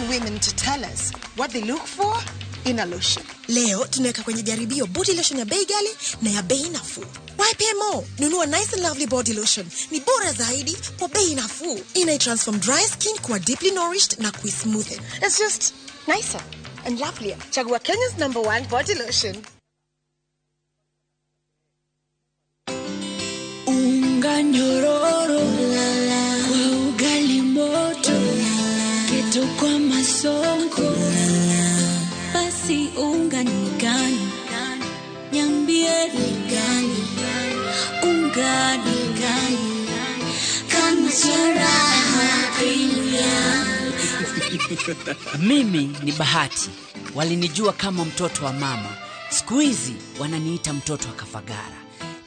Women to tell us what they look for in a lotion. Leo tunaweka kwenye jaribio body lotion ya bei ghali na ya bei nafuu. Why pay more? Nunua Nice and Lovely body lotion. Ni bora zaidi kwa bei nafuu. Ina transform dry skin kuwa deeply nourished na kuismoothen. It's just nicer and lovelier. Chagua Kenya's #1 body lotion. Unga nyororo kwa ugali moto, keto kwa masonko. Basi unga ni gani? Niambie ni gani? Unga ni gani? Kama Raha Premium. Mimi ni Bahati. Walinijua kama mtoto wa mama. Siku hizi wananiita mtoto wa Kafagara.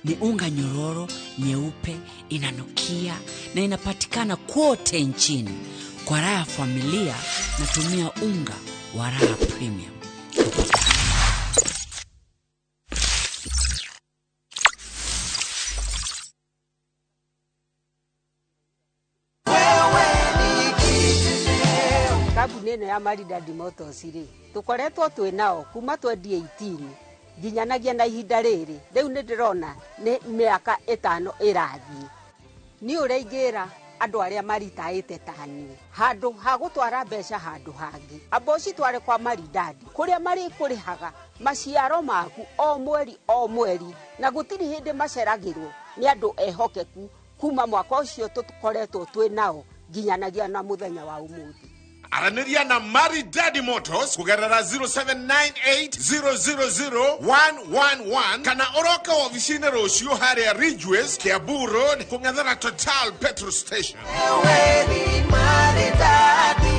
Ni unga nyororo, nyeupe, inanukia na inapatikana kote nchini. Kwa raha ya familia natumia unga wa Raha Premium. Kambuni ĩno ya Maridadi Motors rĩ, tũkoretwo twĩ nao kuma 2018 nginyanagia na ihinda rĩrĩ. Rĩu nĩ ndĩrona nĩ mĩaka 5 ĩrathiĩ. Niĩ ũrĩa ingĩra andũ arĩa maritaĩte ta niĩ, handũ ha gũtwara mbeca handũ hangĩ, amba ũcitware kwa Maridadi kũrĩa marĩkũrĩhaga maciaro maku o mweri o mweri, na gũtirĩ hĩndĩ maceragĩrwo nĩ andũ ehokeku kuma mwaka ũcio tũkoretwo twĩ nao nginyanagia na mũthenya wa ũmũthĩ. Aranĩria na Maridadi Motors kũgerera 0798000111 kana ũroke wobici-inĩ rũciũ harĩa Ridgeways, Kiambu Road, kũng'ethera Total petrol station. Wewe ni Maridadi.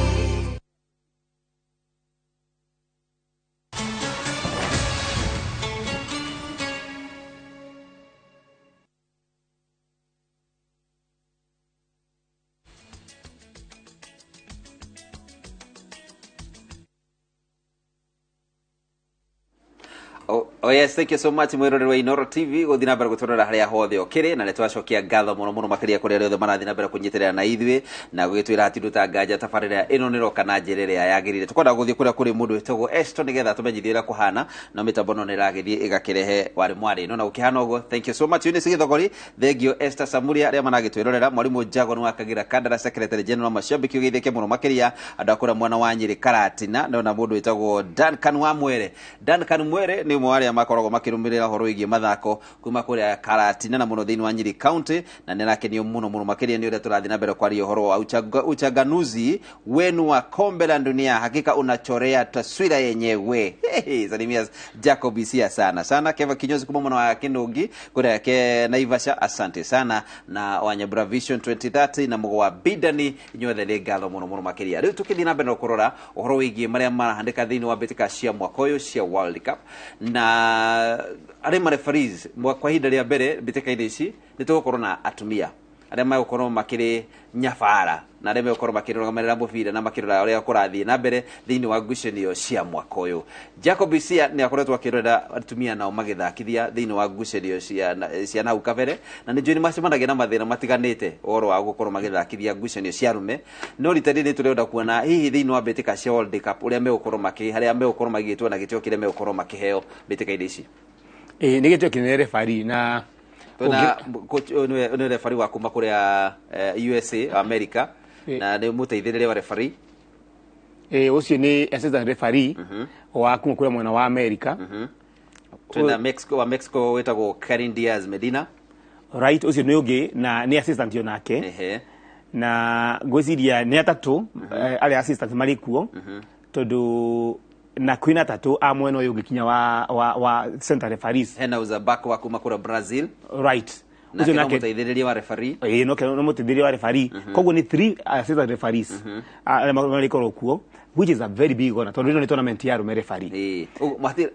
Oh yes, thank you so much mwiroreri wa Inoro TV guthi na mbere guturora haria hothe ukiri na nitwacokia ngatho muno muno makiria kuri aria othe marathi na mbere kunyitirira na ithuĩ na gwitwira hatindu ta nganja tabarĩra ĩno nĩroka na njĩra ĩrĩa yagĩrĩire. Tukwenda guthii kuria kuri mundu wĩtagwo Eston nigetha tumenyithie ũrĩa kũhana no mĩtambo no nĩragĩthiĩ ĩgakĩrehe warĩ mwarĩ ĩno na gũkĩhana ũguo. Thank you so much Eunice Githogori, thank you Esther Samuria arĩa maragĩtwĩrorera, Mwalimu Jago nĩ wa Kagira Kandara, Secretary General Mashabiki ũgeithĩke mũno makĩria andũ a kũrĩa mwena wa Nyĩrĩ Karatina, ndona mũndũ wĩtagwo Duncan Wamwere. Duncan Mwere nĩ ũmwe wa arĩa arĩa makoragwo makĩrũmĩrĩra ũhoro wĩgiĩ mathako kuma kũrĩa Karatina na mũno thĩinĩ wa Nyeri County, na nĩ arakenio mũno mũno makĩria nĩ ũrĩa tũrathiĩ na mbere kwaria ũhoro wa uchanganuzi wenu wa kombe la dunia, hakika unachorea taswira yenyewe. Hey, salimia Jacob Isia sana sana. Keva kinyozi kuma mwana wa Kinungi kũrĩa ke Naivasha, asante sana, na Wanyabura Vision 2030 na mũgo wa Bidani, inyuothe nĩ ngatho mũno mũno makĩria. Rĩu tũkĩthiĩ na mbere na kũrora ũhoro wĩgiĩ marĩa marahandĩka thĩinĩ wa mbĩtĩka cia mwaka ũyũ cia World Cup, na arĩ ma referees kwa ihinda rĩa mbere mbĩtĩka-inĩ ici nĩ tũgũkorwo na atumia arĩa megũkorwo makĩrĩ nyabara na arĩa megũkorwo makĩrũgamĩrĩra mũbira na makĩrora ũrĩa kũrathiĩ na mbere thĩinĩ wa ngucanio cia mwaka ũyũ. Jacob Isia nĩ akoretwo akĩrorera atumia nao magĩthakithia thĩinĩ wa ngucanio cia nahau kabere, na nĩ njũĩ nĩ macemanagia na mathĩna matiganĩte ũhoro wa gũkorwo magĩthakithia ngucanio cia arũme, no rita rĩrĩ tũrenda kuona hihi thĩinĩ wa mbĩtĩka cia World Cup ũrĩa megũkorwo makĩ harĩa megũkorwo magĩtwo na gĩtĩo kĩrĩa megũkorwo makĩheo mbĩtĩka-inĩ ici. Nĩ gĩtĩo kĩnene referee na Tuna coach nĩ referee wa kuma kũrĩa USA America, na nĩ mũteithĩrĩria wa referee. Ũcio nĩ assistant referee wa kuma kũrĩa mwena wa America. Tuna Mexico wa Mexico wĩtagwo Karin Diaz Medina. Right, ũcio nĩ ũngĩ na nĩ assistant yo nake. Na ngwĩciria nĩ atatũ arĩa assistant marĩ kuo, tondũ na kwĩna atatũ a mwena ũyũ ũngĩ kinya wa center referees. Hena Uzabak wa kuma kũrĩa Brazil. Right. Ũcio nake mũteithĩrĩria wa referee. No mũteithĩrĩria wa referee. Koguo nĩ 3 assistant referees arĩa marĩkorwo kuo, which is a very big honor tondũ ĩno nĩ tournament ya arũme referee.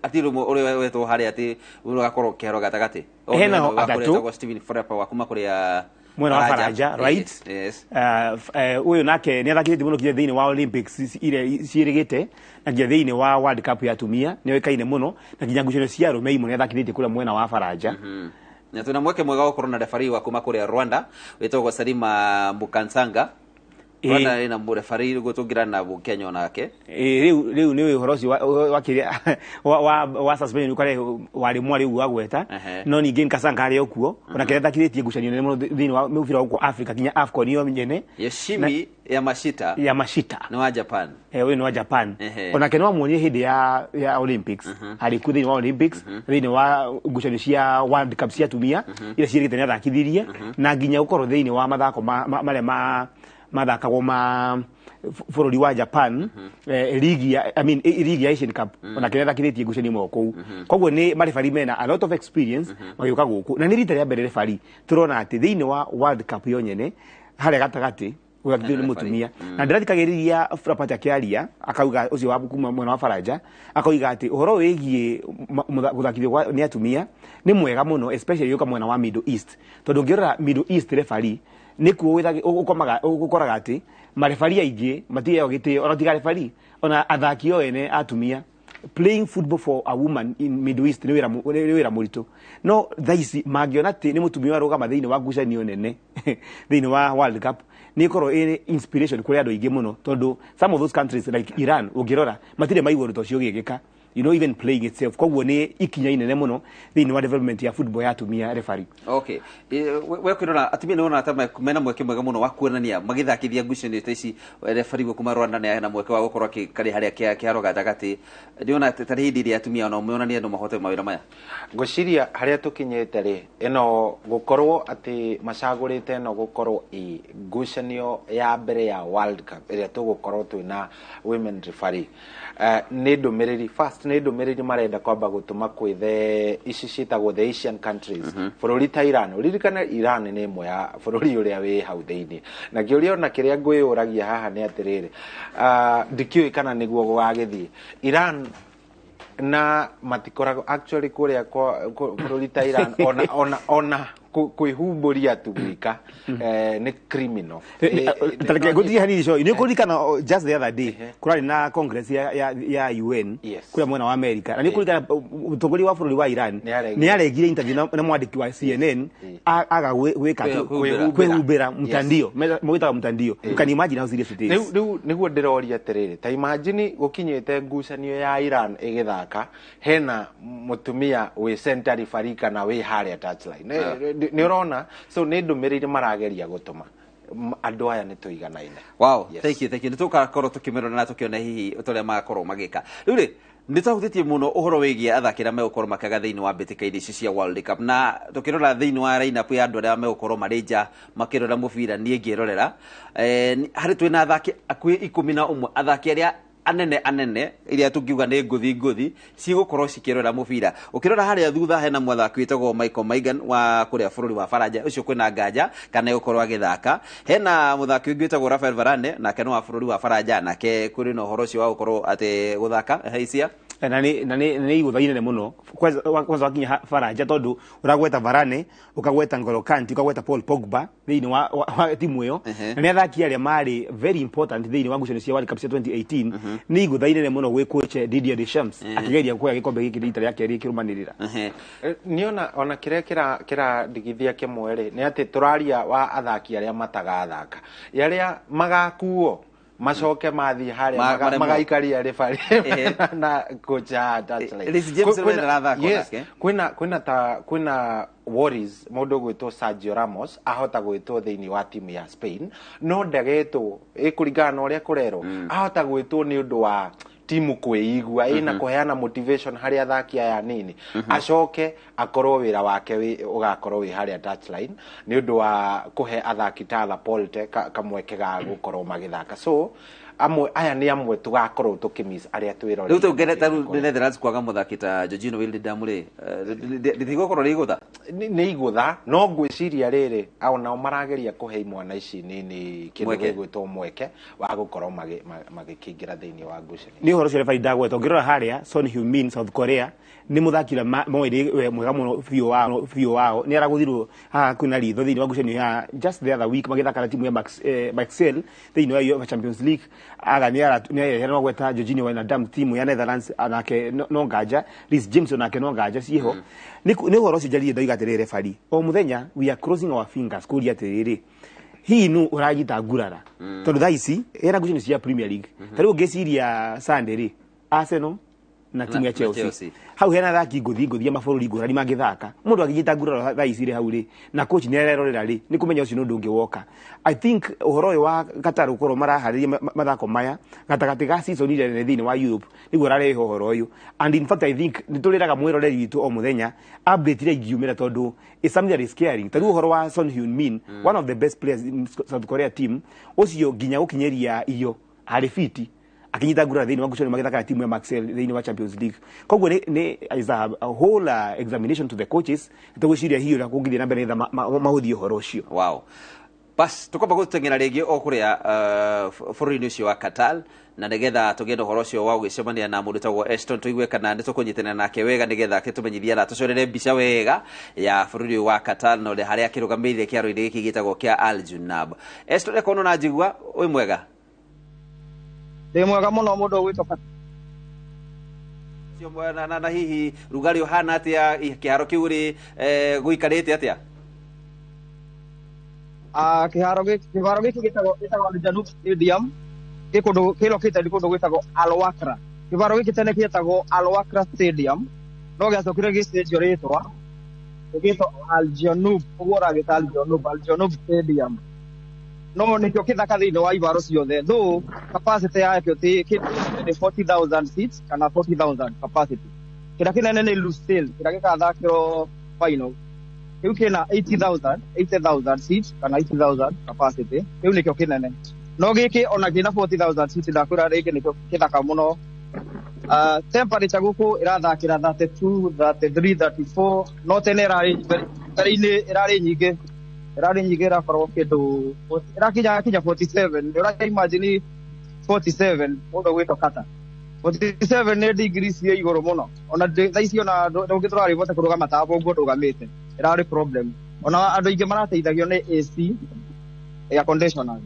Hatirĩ ũrĩa wetwo harĩa atĩ ũgakorwo kĩharo gatagatĩ. Hena atatũ. Steven Frepa wa kuma kũrĩa mwena wa Faraja, right? Yes. Ũyũ nake nĩ athakĩte mũno kinya thĩinĩ wa Olympics iria ciĩrĩgĩte, na nginya thĩinĩ wa World Cup ya atumia nĩ oĩkaine mũno, na nginya ngucanio cia arũme imwe nĩ athakithĩtie kũrĩa mwena wa Faraja. Na tuna mweke mwega wa gũkorwo na referee wa kuma kũrĩa Rwanda wĩtagwo Salima Mukansanga. Rwanda ĩna referee ũguo tũngĩra na Kenya onake. Rĩu nĩ ũhoro ũcio wa kĩrĩa wa suspension ũkarĩa warĩ mwarĩ ũguo agweta, no ningĩ Nkasanga arĩ o kuo, onake nĩathakithĩtie ngucanio nene mũno thĩinĩ wa mũbira wa gũkũ Africa kinya AFCON yo nyene. Yoshimi Yamashita. Yamashita nĩ wa Japan. Ũyũ nĩ wa Japan. Onake nĩ wamuonire hĩndĩ ya Olympics, arĩ kuo thĩinĩ wa Olympics, thĩinĩ wa ngucanio cia World Cup cia atumia iria ciĩrĩgĩte nĩ athakithirie, na nginya gũkorwo thĩinĩ wa mathako marĩa mathakagwo ma bũrũri wa Japan, ligi ya ligi ya Asian Cup, onake nĩathakithĩtie ngucanio imwe kũu. Koguo nĩ marefari mena a lot of experience magĩũka gũkũ, na nĩ rita rĩa mbere refari tũrona atĩ thĩinĩ wa World Cup yo nyene harĩa gatagatĩ ũgathikĩrĩrio nĩ mũtumia. Na ndĩrathikagĩrĩria Frapart akĩaria akauga ũcio wa kuma mwena wa Faraja akoiga atĩ ũhoro wĩgiĩ gũthakithio nĩ atumia nĩ mwega mũno, especially gũka mwena wa Middle East, tondũ ũngĩrora Middle East refari nĩkuo ũkoraga atĩ marefari aingĩ matiheagwo gĩtĩo, ona tiga refari, ona athaki o ene atumia. Playing football for a woman in Middle East nĩ wĩra mũritũ, no thaa ici mangĩona atĩ nĩ mũtumia warũgama thĩinĩ wa ngucanio nene thĩinĩ wa World Cup, nĩ ĩkorwo ĩrĩ inspiration kũrĩ andũ aingĩ mũno, tondũ some of those countries like Iran ũngĩrora matirĩ maigua ũndũ ta ũcio ũgĩkĩka, you know, even playing itself. Koguo nĩ ikinya inene mũno thĩinĩ wa development ya football ya atumia referee. Okay. We kwĩrora atumia nĩ wona ta mena mweke mwega mũno wa kuonania magĩthakithia ngucanio ta ici. Referee gwa kuma Rwanda nĩ na mweke wa gũkorwo akĩkarĩ harĩa kĩharo gatagatĩ. Ndĩona ta hĩndĩ ĩrĩa atumia ona monania no mahote mawĩra maya. Ngwĩciria harĩa tũkinyĩte rĩ, ĩno gũkorwo atĩ macagũrĩte ĩno gũkorwo ĩ ngucanio ya mbere ya World Cup ĩrĩa tũgũkorwo twĩna women referee, nĩ ndũmĩrĩri first, nĩ ndũmĩrĩri marenda kwamba gũtũma kwĩ the ici ciĩtagwo the Asian countries. Bũrũri ta Iran, ũririkane Iran nĩ ĩmwe ya bũrũri ũrĩa wĩ hau thĩinĩ, na kĩũria ona kĩrĩa ngwĩyũragia haha nĩ atĩrĩrĩ, ndikĩũĩ kana nĩguo gũgagĩthiĩ Iran na matikoragwo actually kũrĩa bũrũri ta Iran ona kwĩhumbũria tu gwĩka nĩ criminal. Tareke ngũtige hanini coĩ, nĩ ũkũririkana just the other day kũrarĩ na congress ya UN kũrĩa mwena wa America, na nĩ ũkũririkana mũtongoria wa bũrũri wa Iran nĩ aregire interview na mwandĩki wa CNN aga gwĩka kwĩhumbĩra mtandio, mwĩtaga mtandio. You can imagine how serious it is. Rĩu nĩguo ndĩroria atĩrĩrĩ, ta imagine gũkinyĩte ngucanio ya Iran ĩgĩthaka hena mũtumia wĩ center referee kana wĩ harĩa touchline, nĩ ũrona? So nĩ ndũmĩrĩri marageria gũtũma andũ aya nĩ tũiganaine. Wow. Yes. Thank you, thank you. Nĩ tũgakorwo tũkĩmĩrora na tũkĩona hihi ũrĩa magakorwo magĩka. Rĩu rĩ Nĩ twahutĩtie mũno ũhoro wĩgiĩ athaki arĩa megũkorwo makĩaga thĩinĩ wa mbĩtĩka-inĩ ici cia World Cup, na tũkĩrora thĩinĩ wa lineup ya andũ arĩa megũkorwo marĩ nja makĩrora mũbira, niĩ ngĩrorera harĩ twĩna athaki akuhĩ 11, athaki arĩa anene anene iria tungiuga nĩ ngũthi ngũthi cigũkorwo cikĩrora mũbira. Ũkĩrora harĩa thutha hena mwathaki wĩtagwo Michael Maigan wa kũrĩa bũrũri wa Faranja, ũcio kwĩna nganja kana egũkorwo agĩthaka. Hena mũthaki ũngĩ wĩtagwo Rafael Varane, nake nĩ wa bũrũri wa Faranja, nake kũrĩ na ũhoro ũcio wa gũkorwo atĩ gũthaka heisia. Na nĩ igũtha inene mũno kwanza wakinya Faranja, tondũ ũragweta Varane, ũkagweta N'Golo Kante, ũkagweta Paul Pogba thĩinĩ wa timu ĩyo, na nĩ athaki arĩa marĩ very important thĩinĩ wa ngucanio cia World Cup cia 2018. Nĩ igũtha inene mũno gwĩ coach Didier Deschamps akĩgeria kuoya gĩkombe gĩkĩ rita rĩa kerĩ kĩrũmanĩrĩra. Niĩ ona kĩrĩa kĩrandigithia kĩmwe rĩ nĩ atĩ tũraria wa athaki arĩa matagathaka, arĩa magakuo macoke mathiĩ harĩa magaikaria referee na kocha touchline. Kwĩna worries mũndũ ũgwĩtwo Sergio Ramos ahota gwĩtwo thĩinĩ wa timu ya Spain, no ndagetwo ĩkũringana na ũrĩa kũrerwo, ahota gwĩtwo nĩ ũndũ wa timu kwĩigua ĩna kũheana motivation harĩ athaki aya nini, acoke akorwo wĩra wake ũgakorwo wĩ harĩa touchline nĩ ũndũ wa kũhe athaki ta Laporte kamweke ga gũkorwo magĩthaka. So amwe aya nĩ amwe tũgakorwo tũkĩmiss arĩa twĩrorete. Rĩu tũngere rĩu Netherlands kwaga mũthaki ta Jorginho Wijnaldum rĩ, rĩtigũkorwo rĩ igũtha? Nĩ igũtha, no ngwĩciria rĩrĩ nao marageria kũhe imwana ici nini kĩndũ gĩgwĩtwo mweke wa gũkorwo magĩkĩingĩra thĩinĩ wa ngucanio. Nĩ ũhoro ũcio referee ndagweta. Ũngĩrora harĩa Son Heung-min South Korea nĩ mũthaki ũrĩa moĩ mwega mũno biũ wao, nĩ aragũthirwo haha kwĩna ritho thĩinĩ wa ngucanio ya just the other week magĩthaka na timu ya Marseille thĩinĩ wa UEFA Champions League. Aga nĩ aragweta Jorginho Wijnaldum timu ya Netherlands, nake no nganja Reece James onake no nganja ciĩho. Nĩ ũhoro ũcio njarire ndoiga atĩrĩrĩ referee, o mũthenya we are crossing our fingers kũria atĩrĩrĩ, hihi nũ ũranyita ngurara, tondũ thaa ici hena ngucanio cia Premier League. Ta rĩu ũngĩciria Sunday rĩ, Arsenal na timu ya Chelsea, hau hena athaki ngũthi ngũthi ya mabũrũri ngũrani mangĩthaka. Mũndũ angĩnyita nguraro thaa ici rĩ hau rĩ, na coach nĩ arerorera rĩ, nĩ kũmenya ũcio nĩ ũndũ ũngĩ woka. I think ũhoro ũyũ wa Qatar gũkorwo maraharĩria mathako maya gatagatĩ ga season ĩrĩa nene thĩinĩ wa Europe nĩguo ũrarehe ũhoro ũyũ. And in fact I think nĩ tũrĩraga mwĩroreri witũ o mũthenya update iria ingiumĩra, tondũ it's something that is scaring. Ta rĩu ũhoro wa Son Heung-min, one of the best players in South Korea team, ũcio nginya gũkinyĩria iyo arĩ fiti akinyita nguraro thĩinĩ wa ngucanio magĩthaka na timu ya Marseille thĩinĩ wa Champions League. Koguo nĩ is a whole examination to the coaches, tũgwĩciria hihi ũrĩa kũngĩthiĩ na mbere nĩgetha mahũthie ũhoro ũcio. Wow. Bas tukwamba gũteng'era rĩngĩ o kũrĩa bũrũri-inĩ ũcio wa Qatar, na nĩgetha tũgĩe na ũhoro ũcio wa gũgĩcemania na mũndũ wĩtagwo Eston, tũigue kana nĩ tũkũnyitanĩra nake wega nĩgetha akĩtũmenyithia na tũcorere mbica wega ya bũrũri ũyũ wa Qatar na ũrĩa harĩa akĩrũgamĩrĩire kĩharo-inĩ gĩkĩ gĩtagwo kĩa Al Junab. Eston, eko no njigua wĩ mwega? Ndĩ mwega mũno mũndũ ũgwĩtwo na hihi rugarĩ ũhana atĩa kĩharo kĩu rĩ, gũikarĩte atĩa? Kĩharo gĩkĩ gĩtagwo Al Janoub Stadium, gĩ kũndũ kĩ located kũndũ gwĩtagwo Al Wakra. Kĩharo gĩkĩ tene gĩetagwo Al Wakra Stadium, no gĩacokire gĩcenjio rĩtwa gĩgĩtwo Al Janoub, ũguo ũragĩta Al Janoub, Al Janoub Stadium. No nĩkĩo kĩthaka thĩinĩ wa ivaro ciothe, though capacity yakĩo nĩ 40,000 seats kana 40,000 capacity. Kĩrĩa kĩnene nĩ Lusail, kĩrĩa gĩkathakĩrwo final, kĩu kĩna 80,000 seats kana 80,000 capacity, kĩu nĩkĩo kĩnene. No gĩkĩ ona kĩna 40,000 seats, ndakwĩra rĩngĩ nĩkĩo kĩthaka mũno. Temperature gũkũ ĩrathakĩra 32, 33, 34, no tene ĩrarĩ nyingĩ, ĩrarĩ nyingĩ, ĩrakorwo kĩndũ ĩrakinya 47. Ũra imagine 47 mũndũ ũgwĩtwo Qatar, 47 nĩ degree cia igũrũ mũno. Ona thaa ici ona ndũngĩ tũrarĩbota kũrũgama ta ũguo ndũgamĩte, ĩrarĩ problem. Ona andũ aingĩ marateithagio nĩ AC, air conditioner,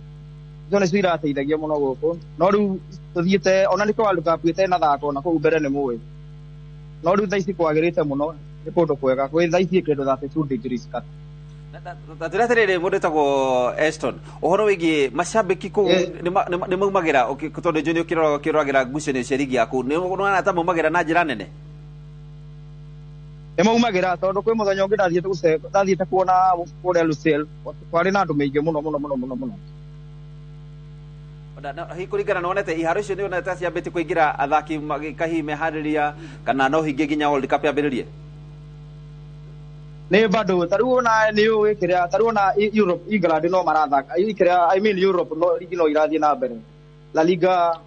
icio nĩcio irateithagia mũno gũkũ. No rĩu tũthiĩte ona nĩkĩo World Cup ĩtena thako na kũu mbere nĩ mũĩ, no rĩu thaa ici kwagĩrĩte mũno, nĩ kũndũ kwega kwĩ thaa ici kĩndũ 32 degrees Qatar. Tatwĩra atĩrĩrĩ mũndũ wĩtagwo Eston, ũhoro wĩgiĩ macambĩki kũu nĩ maumagĩra, tondũ njũĩ nĩ ũkĩroragĩra ngucanio cia ligi ya kũu, nĩ wona ta maumagĩra na njĩra nene? Nĩ maumagĩra, tondũ kwĩ mũthenya ũngĩ ndathiĩte kuona kũrĩa Lusail, kwarĩ na andũ maingĩ mũno mũno mũno mũno mũno. Na hihi kũringana na wonete iharo icio, nĩ wonete ciambĩtie kũingĩra athaki kahihi meharĩria, kana no hingĩ nginya World Cup yambĩrĩrie? Nĩ bado, ta rĩu ona nĩ ũĩ kĩrĩa, ta rĩu ona Europe, England no marathaka kĩrĩa, I mean Europe no ligi no irathiĩ na mbere, La Liga,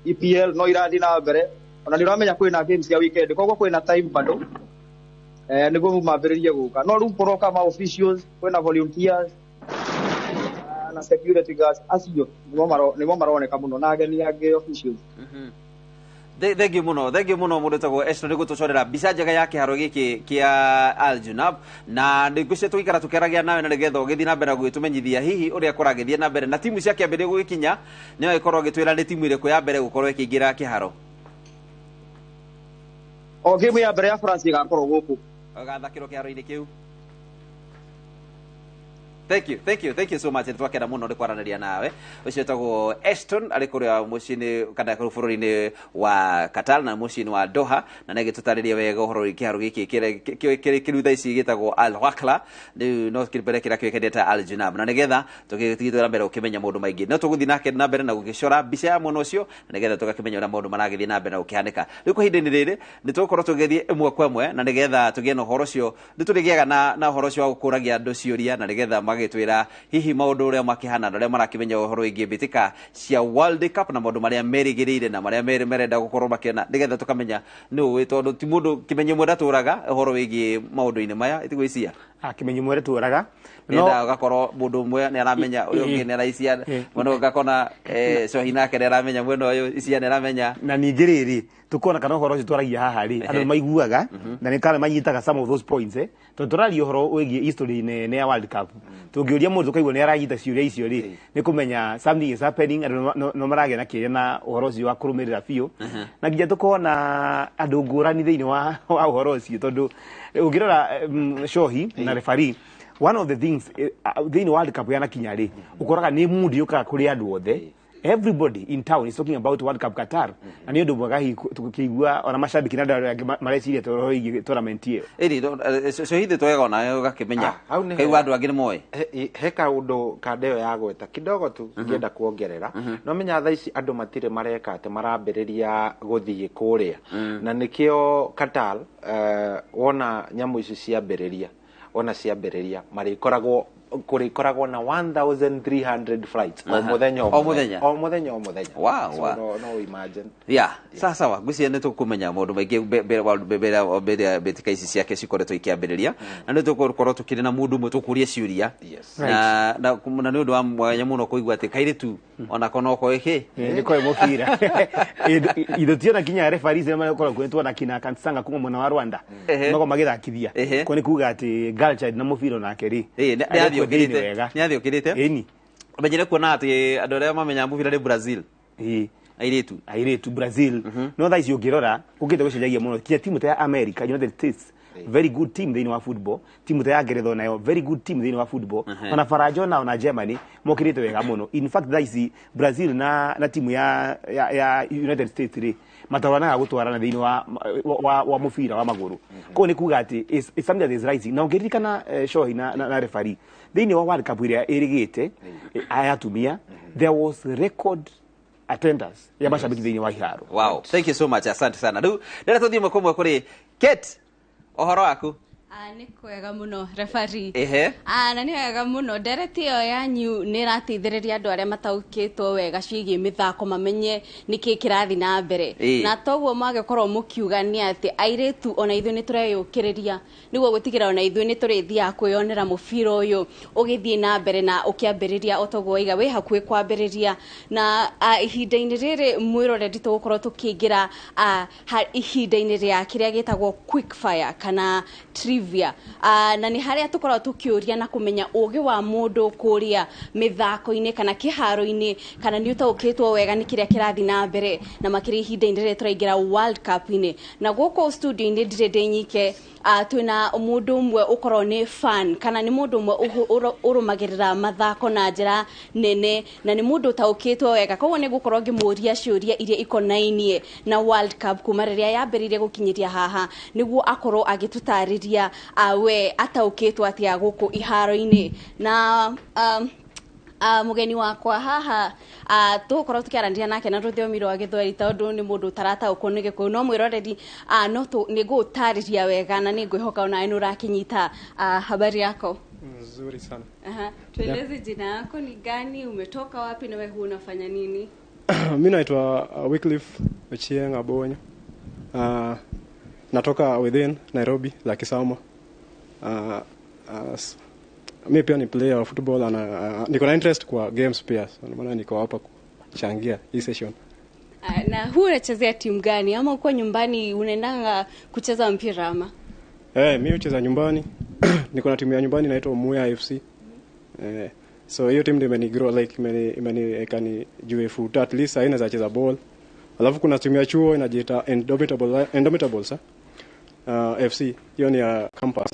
EPL no irathiĩ na mbere, ona nĩ ũramenya kwĩna games cia weekend, koguo kwĩna time bado nĩguo mambĩrĩrie gũka, no rĩu kũroka ma officials, kwĩna volunteers na security guards, acio nĩmo maroneka mũno, na ageni angĩ officials. Thengiũ mũno, thengiũ mũno mũndũ wĩtagwo Ashton nĩ gũtũcorera mbica njega ya kĩharo gĩkĩ kĩa Al Junab, na nĩ ngwĩciria tũgĩikara tũkĩaragia nawe na nĩgetha ũgĩthiĩ na mbere na gũgĩtũmenyithia hihi ũrĩa kũragĩthiĩ na mbere na timu ciakĩambĩrĩria gũgĩkinya, nĩ ĩkorwo ũgĩtwĩra nĩ timu ĩrĩkũ ya mbere gũkorwo ĩkĩingĩra kĩharo. O game ya mbere ya France ĩgakorwo gũkũ. Ũgathakĩrwo kĩharo-inĩ kĩu. Thank you, thank you, thank you so much. Nĩ twakena mũno nĩ kwaranĩria nawe. Ũcio wĩtagwo Ashton arĩ kũrĩa mũciĩ-inĩ kana kũrĩa bũrũri-inĩ wa Qatar na mũciĩ-inĩ wa Doha, na nĩ agĩtũtarĩria wega ũhoro wĩgiĩ kĩharo gĩkĩ kĩrĩa thaa ici gĩtagwo Al Wakla, rĩu no mbere kĩrĩa kĩũĩkaine ta Al Junab, na nĩgetha tũgĩthiĩ na mbere gũkĩmenya maũndũ maingĩ, no tũgũthiĩ nake na mbere na gũgĩcora mbica ya mwena ũcio na nĩgetha tũgakĩmenya ũrĩa maũndũ maragĩthiĩ na mbere na gũkĩhanĩka. Rĩu kwa ihinda-inĩ rĩrĩ nĩ tũgũkorwo tũgĩthiĩ ĩmwe kwa ĩmwe, na nĩgetha tũgĩe na ũhoro ũcio, nĩ tũrĩgĩaga na ũhoro ũcio wa gũkũragia andũ ciũria na nĩgetha magĩtwĩra hihi maũndũ ũrĩa makĩhana na ũrĩa marakĩmenya ũhoro wĩgiĩ mbĩtĩka cia World Cup na maũndũ marĩa merĩgĩrĩire na marĩa merenda gũkorwo makĩona, nĩgetha tũkamenya nĩ ũĩ, tondũ ti mũndũ kĩmenyo ĩmwe ndatũraga ũhoro wĩgiĩ maũndũ-inĩ maya ĩtigwĩcia. Kĩmenyo mwere tũraga. Nenda ũgakorwo mũndũ ũmwe nĩ aramenya, ũyũ ũngĩ nĩ araicia mwena ũyũ, ũgakona cohi nake nĩ aramenya mwena ũyũ, icia nĩ aramenya. Na ningĩ rĩrĩ tukona kana ũhoro ũcio twaragia haha rĩ, andũ nĩ maiguaga na nĩ kana manyitaga some of those points, tondũ tũraria ũhoro wĩgiĩ history nene ya World Cup, tũngĩũria mũndũ tũkaigua nĩ aranyita ciũria icio rĩ, nĩ kũmenya something is happening, andũ no maragĩa na kĩrĩa na ũhoro ũcio wa kũrũmĩrĩra biũ, na nginya tũkona andũ ngũrani thĩinĩ wa ũhoro ũcio, tondũ ũngĩrora Shohi na referee, one of the things thĩinĩ wa World Cup yanakinya rĩ, ũkoraga nĩ mood yũkaga kũrĩ andũ othe. Everybody in town is talking about World Cup Qatar, na nĩ ũndũ mwega hihi tũkĩigua ona mashabiki na andũ arĩa angĩ mareciria tũhoro wĩgiĩ tournament ĩyo. Ĩni cohi twega ona ũgakĩmenya Ah, hau nĩ kaigua andũ angĩ nĩ moĩ. He kaũndũ kandeo ya gweta kidogo tu ngĩenda kuongerera. No menya thaa ici andũ matirĩ mareka atĩ marambĩrĩria gũthiĩ kũrĩa, na nĩkĩo Qatar, wona nyamũ ici ciambĩrĩria, wona ciambĩrĩria marĩkoragwo kũrĩkoragwo na 1300 flights o mũthenya. O mũthenya? O mũthenya, o mũthenya. Wow, So, wow. no imagine. Ya, sawa sawa, ngwĩciria nĩ tũkũmenya maũndũ maingĩ mbere ya mbĩtĩka ici ciake cikoretwo ikĩambĩrĩria, na nĩ tũgũkorwo tũkĩrĩ na mũndũ ũmwe tũkũria ciũria. Na nĩ ũndũ wa mwanya mũno kũigua atĩ kairĩtu onako no koĩ kĩ. Nĩ koĩ mũbira. Ithu tiona kinya referees arĩa makoragwo kuo, tuona kina Kansanga kuma mwena wa Rwanda makoragwo magĩthakithia. Kwa nĩ kuga atĩ girl child na mũbira onake rĩ, Nĩ arĩ kuo thĩinĩ athiũkĩrĩte. wega. Nĩ athiũkĩrĩte. Ĩni. Menyere kuona atĩ andũ arĩa mamenya mũbira nĩ Brazil airĩtu. Airĩtu Brazil, no thaa ici ũngĩrora gũkĩte gũcenjagia mũno, kinya timu ta ya America, United States, very good team thĩinĩ wa football, timu ta ya Ngeretha onayo very good team thĩinĩ wa football, ona Faranja ona Germany mokĩrĩte wega mũno. In fact, thaa ici Brazil na timu ya United States rĩ, matarwanaga gũtwarana thĩinĩ wa mũbira wa magũrũ. Koguo nĩ kuga atĩ it's something that is rising, na ũngĩririkana Shohi na referee, thĩinĩ wa World Cup ĩrĩa ĩrĩgĩte aya atumia, there was record attendance ya mashabiki thĩinĩ wa iharo. Wow, thank you so much, asante sana. Rĩu rĩrĩa tũthiĩ ĩmwe kwa ĩmwe kũrĩ Kate, ũhoro waku? Ah, nĩ kwega mũno, refari. Ah, na nĩ wega mũno, ndereti ĩyo yanyu nĩ ĩrateithĩrĩria andũ arĩa mataũkĩtwo wega ciĩgiĩ mĩthako mamenye nĩkĩ kĩrathiĩ na mbere. Na toguo mwagĩkorwo mũkiuga nĩ atĩ airĩtu ona ithuĩ nĩ tũreyũkĩrĩria nĩguo gũtigĩra ona ithuĩ nĩ tũrĩthiaga kwĩyonera mũbira ũyũ ũgĩthiĩ na mbere na ũkĩambĩrĩria, o toguo waiga wĩ hakuhĩ kwambĩrĩria. Na ihinda-inĩ rĩrĩ, mwĩroreri, tũgũkorwo tũkĩingĩra ihinda-inĩ rĩa kĩrĩa gĩtagwo quick fire kana trivia, na nĩ harĩa tũkoragwo tũkĩũria na kũmenya ũgĩ wa mũndũ kũrĩa mĩthako-inĩ kana kĩharo-inĩ, kana nĩ ũtaũkĩtwo wega nĩ kĩrĩa kĩrathiĩ na mbere, na makĩria ihinda-inĩ rĩrĩa tũraingĩra World Cup-inĩ. Na gũkũ studio-inĩ ndirĩ ndĩ nyike, twĩna mũndũ ũmwe ũkorwo nĩ fan kana nĩ mũndũ ũmwe ũrũmagĩrĩra mathako na njĩra nene, na nĩ mũndũ ũtaũkĩtwo wega, koguo nĩ ngũkorwo ngĩmũria ciũria iria ikonainie na World Cup kuma rĩrĩa yambĩrĩirie gũkinyĩria haha, nĩguo akorwo agĩtũtarĩria we ataũkĩtwo atĩa gũkũ iharo-inĩ. Na Mũgeni wakwa haha tũgũkorwo tũkĩaranĩria nake na rũthiomi rwa Gĩthweri tondũ nĩ mũndũ ũtarataũkwo nĩ Gĩkũyũ, no mwĩroreri no nĩ ngũũtarĩria wega na nĩ ngwĩhoka onawe nĩ ũrakĩnyita. Habari yako? Nzuri sana. Aha. Tueleze jina yako ni gani, umetoka wapi na wewe huwa unafanya nini? Mi naitwa Wycliffe Ochieng Abonyo. Natoka within Nairobi, Lakisama. Mi pia ni player wa football na niko na interest kwa games pia. So, ndio maana niko hapa kuchangia hii session. Na huwa unachezea timu gani ama uko nyumbani unaendanga kucheza mpira ama? Mi hucheza nyumbani. Niko na timu ya nyumbani inaitwa Muya FC. So hiyo timu ndio imeni grow, like imeniweka nijue foot at least aina za cheza ball. Alafu kuna timu ya chuo inajiita Indomitable FC. Hiyo ni ya campus.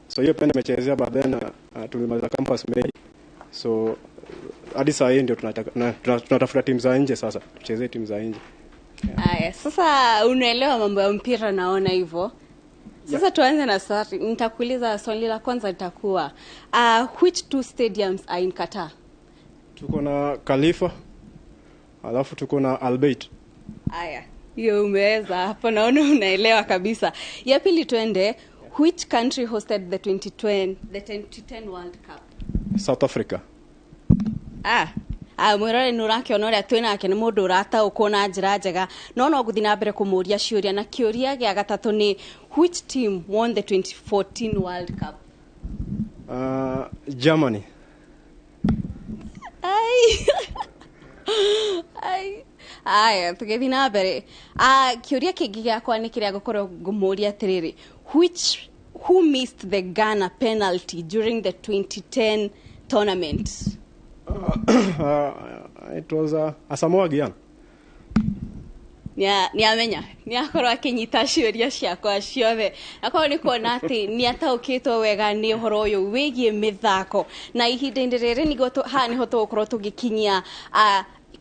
So hiyo pia nimechezea, but then tulimaliza campus May. So hadi saa hii ndio tunatafuta timu za nje sasa. Tuchezee timu za nje. Aya, sasa unaelewa mambo ya mpira naona hivyo. Sasa tuanze na swali. Nitakuuliza swali la kwanza litakuwa which two stadiums are in Qatar? Tuko na Khalifa, alafu tuko na Al Bayt. Aya, hiyo umeweza hapo, naona unaelewa kabisa. Ya pili tuende, which country hosted the 2010 the 2010 World Cup? South Africa. Mwĩrore nĩ ũrakĩona ũrĩa twĩ nake nĩ mũndũ ũrataũkwo na njĩra njega, no no ngũthiĩ na mbere kũmũria ciũria, na kĩũria gĩa gatatũ nĩ which team won the 2014 World Cup? Germany. Ai. Ai. Aya, tũgĩthiĩ na mbere. Kĩũria kĩngĩ gĩakwa nĩ kĩrĩa ngũkorwo ngũmũria atĩrĩrĩ, who missed the Ghana penalty during the 2010 tournament? It was Asamoah Gyan. Nĩ amenya, nĩ akorwo akĩnyita ciũria ciakwa ciothe. Akorwo nĩ kuona atĩ nĩ ataũkĩtwo wega nĩ ũhoro ũyũ wĩgiĩ mĩthako. Na ihinda-inĩ rĩrĩ nĩguo haha nĩho tũgũkorwo tũgĩkinyia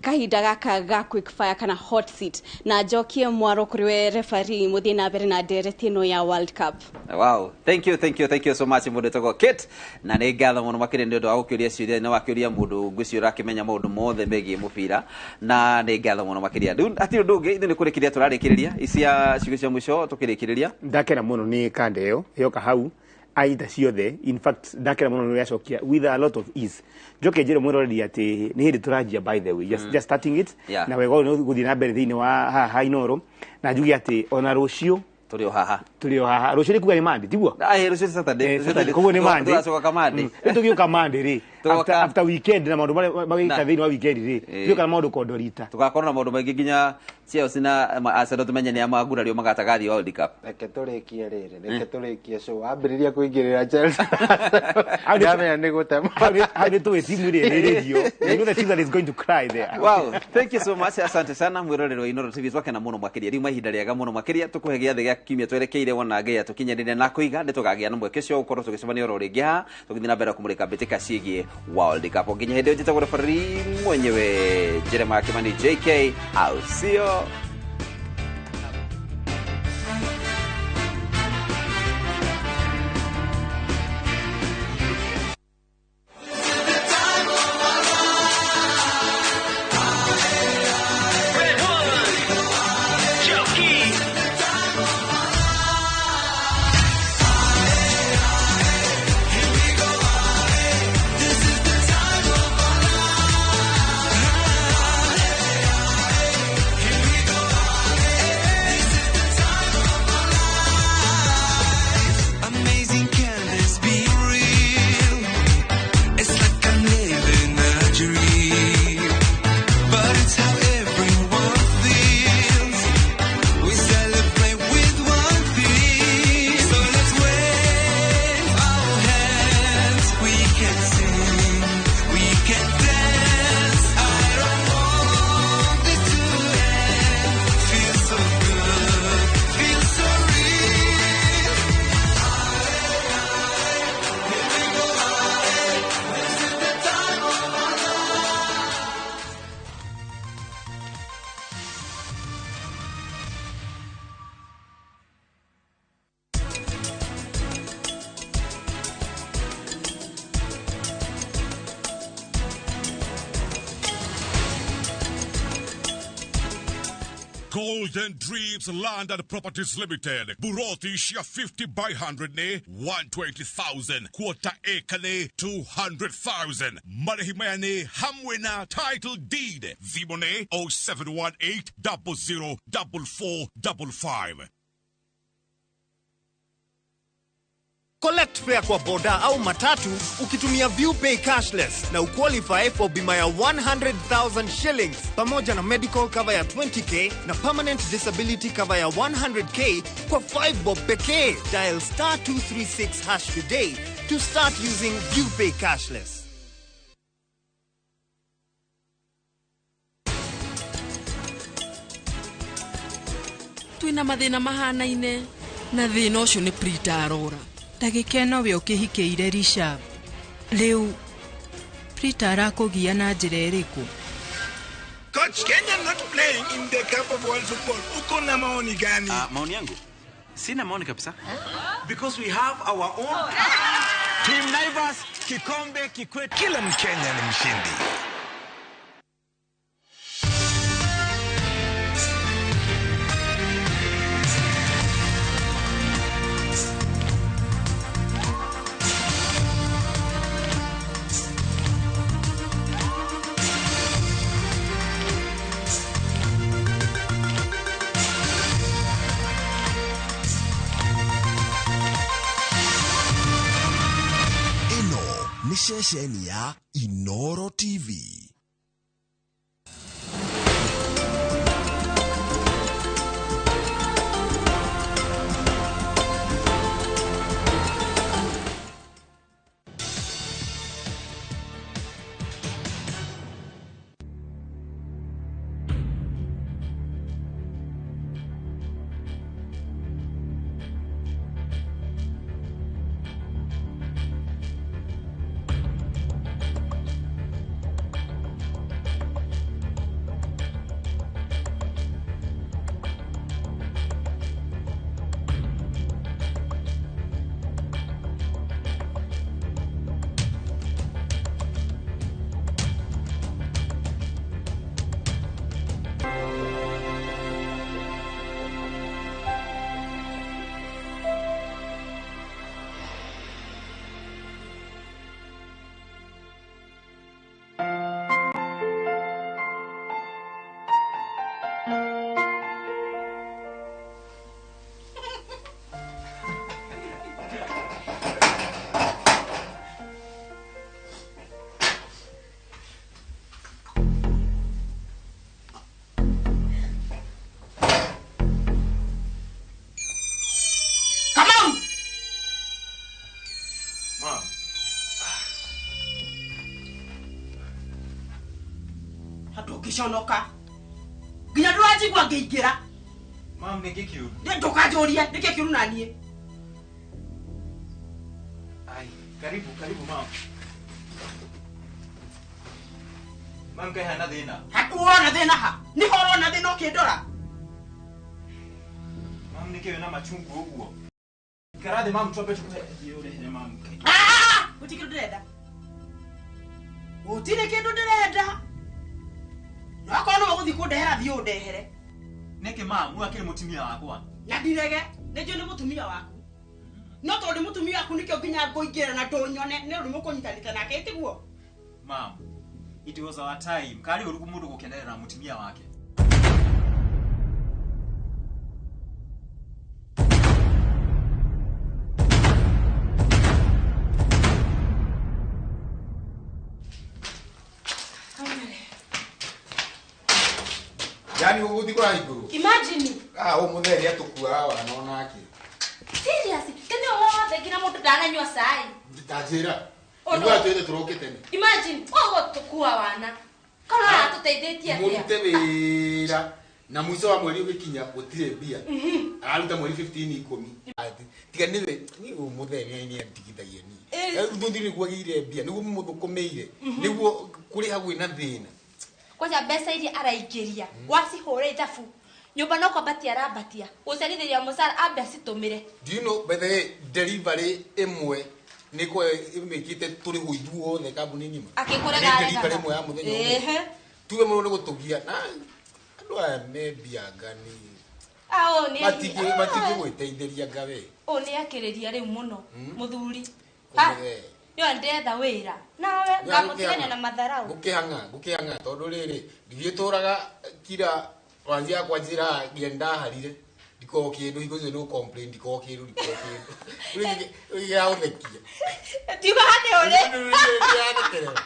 kahinda gaka ga quick fire kana hot seat, na njokie mwaro kũrĩ we referee mũthiĩ na mbere na ndereti ĩno ya World Cup. Wow, thank you, thank you, thank you so much mũndũ wĩtagwo Kate, na nĩ ngatho mũno makĩria nĩ ũndũ wa gũkĩũria ciũria na wakĩũria mũndũ ngwĩciria ũrakĩmenya maũndũ mothe megiĩ mũbira, na nĩ ngatho mũno makĩria. Rĩu hatirĩ ũndũ ũngĩ, ithuĩ nĩ kũrĩkĩrĩria tũrarĩkĩrĩria icia ciugo cia mũico tũkĩrĩkĩrĩria. Ndakena mũno nĩ kanda ĩyo yoka hau aita ciothe, in fact ndakena mũno nĩ ũrĩa with a lot of ease. Njoke njĩre mwĩroreri atĩ nĩ hĩndĩ tũranjia, by the way, just starting it. Na wega ũyũ nĩ gũthiĩ na mbere thĩinĩ wa haha Inooro, na njuge atĩ ona rũciũ tũrĩ o haha, tũrĩ o haha. Rũciũ nĩ kuga nĩ Monday, tiguo? Rũciũ nĩ Saturday. Koguo nĩ Monday. Tũgacoka Monday. Rĩu tũgĩũka Monday rĩ, after weekend na maũndũ marĩa magĩka thĩinĩ wa weekend rĩ, tũgĩũka na maũndũ kondorita. Tũgakorwo na maũndũ maingĩ nginya Chelsea na Arsenal tumenye nĩ amagurario magatagathi World Cup. Reke tũrĩkie rĩrĩ, reke tũrĩkie show. Wambĩrĩria kũingĩrĩra Chelsea. Ndamenya nĩ gũtema. Hau nĩ tũĩ timu ĩrĩa ĩrĩ radio. You know the team that is going to cry there. Wow, thank you so much. Asante sana mwĩroreri wa Inooro TV, twakena mũno makĩria. Rĩu mahinda rĩega mũno makĩria tũkũhe gĩathĩ gĩa kiumia twerekeire wona Ngai atũkinyanĩire na kũiga nĩ tũkagĩa na mweke ũcio gũkorwo tũgĩcemania oro rĩngĩ haha tũgĩthiĩ na mbere kũmũrĩka mbĩtĩka ciĩgiĩ World Cup. Nginya hĩndĩ ĩyo njĩtagwo referee mwenyewe Jeremiah Kimani JK, au sio? Here we go. Golden Dreams Land and Properties Limited. Buroti cia 50 by 100 nĩ 120,000. Quarter acre nĩ 200,000. Marĩhi maya nĩ hamwe na title deed. Thimũ nĩ 0718 00 4455. Collect fare kwa boda au matatu ukitumia ViewPay cashless na uqualify for bima ya 100,000 shillings pamoja na medical cover ya 20k na permanent disability cover ya 100k kwa 5 bob pekee. Dial star 236 hash today to start using ViewPay cashless. Twina mathina mahanaine na thina ucio ni Prita arora. Ndagĩka ĩno we ũkĩhikĩire Rishabh. Rĩu Prita arakũgia na njĩra ĩrĩkũ? Coach, Kenya not playing in the Cup of World Football. Uko na maoni gani? Maoni yangu? Sina maoni kabisa. Because we have our own Team Naivas, kikombe kikwetu. Kila Mkenya ni mshindi. Ceceni ya Inoro TV. Ndũngĩconoka nginya ndũranjigua ngĩingĩra. Mam, nĩkĩ kĩũru? Ndũkanjũrie nĩkĩ kĩũru na niĩ. Ai, karibu karibu mam. Mam, kaĩ hana thĩna? Ũrona thĩna ha? Nĩho ũrona thĩna ũkĩndora? Mam, nĩkĩ wĩna machungu ũguo? Ikara thĩ mam, twambe tũkũhe ũrehere mam. Gũtirĩ kĩndũ ndĩrenda. Gũtirĩ kĩndũ ndĩrenda. No akorwo nĩwe ũgũthiĩ kũndehera thiĩ ũndehere. Nĩkĩ mam, ũyũ akĩrĩ mũtumia wakwa. Na ndirege, nĩnjũĩ nĩ mũtumia waku. No tondũ nĩ mũtumia waku nĩkĩo nginya ngũingĩra na ndũnyone nĩ ũndũ mũkũnyitanĩte nake tiguo? Mam, it was our time. Karĩ ũru mũndũ gũkenerera mũtumia wake. Yani uguthi kwa iguru. Imagine. Ah, umutheri atukua wana onake. Serious? Kene wothe nginya mundu ndananyua cai. Ndanjira. Niguo atwite turokite ni. Imagine, ogo tukua wana. Kana aratuteithitie atia? Murute wira na mwico wa mweri ugikinya gutire mbia. Araruta mweri 15 10. Tiga niwe ni umutheri ni andigithagia ni. Thuthi niguo agire mbia, niguo muthukumiire, niguo kuriha gwina thina. Kwanza mbeca iria araingĩria wacihũra ithabu nyũmba no kwambatia arambatia gũcerithĩria mũcara ambe acitumire. Do you know by the way delivery ĩmwe nĩ kwa ĩmĩkĩte tũrĩhwo ithuothe kambuni ng'ima akĩkũregaregaga delivery ĩmwe ya mũthenya ũmwe tuge mũno nĩ gũtũgia na andũ Andũ aya me mbia ngani. Ao nĩ Matingĩgwĩteithĩria ngawe. Ũ nĩ akĩrĩria rĩu mũno mũthuri. Ũmũthĩ. Nĩo ndetha wĩra. Nawe ngamũtigania na matharau. Ngũkĩhang'a tondũ rĩrĩ ndigĩtũraga kira wanjia kwa njĩra nginya ndaharire ndiko kĩndũ hingo ciothe no complain ndiko kĩndũ rĩu gĩaũthekia. Tiuga hande ũrĩ. Ndĩrathekerera.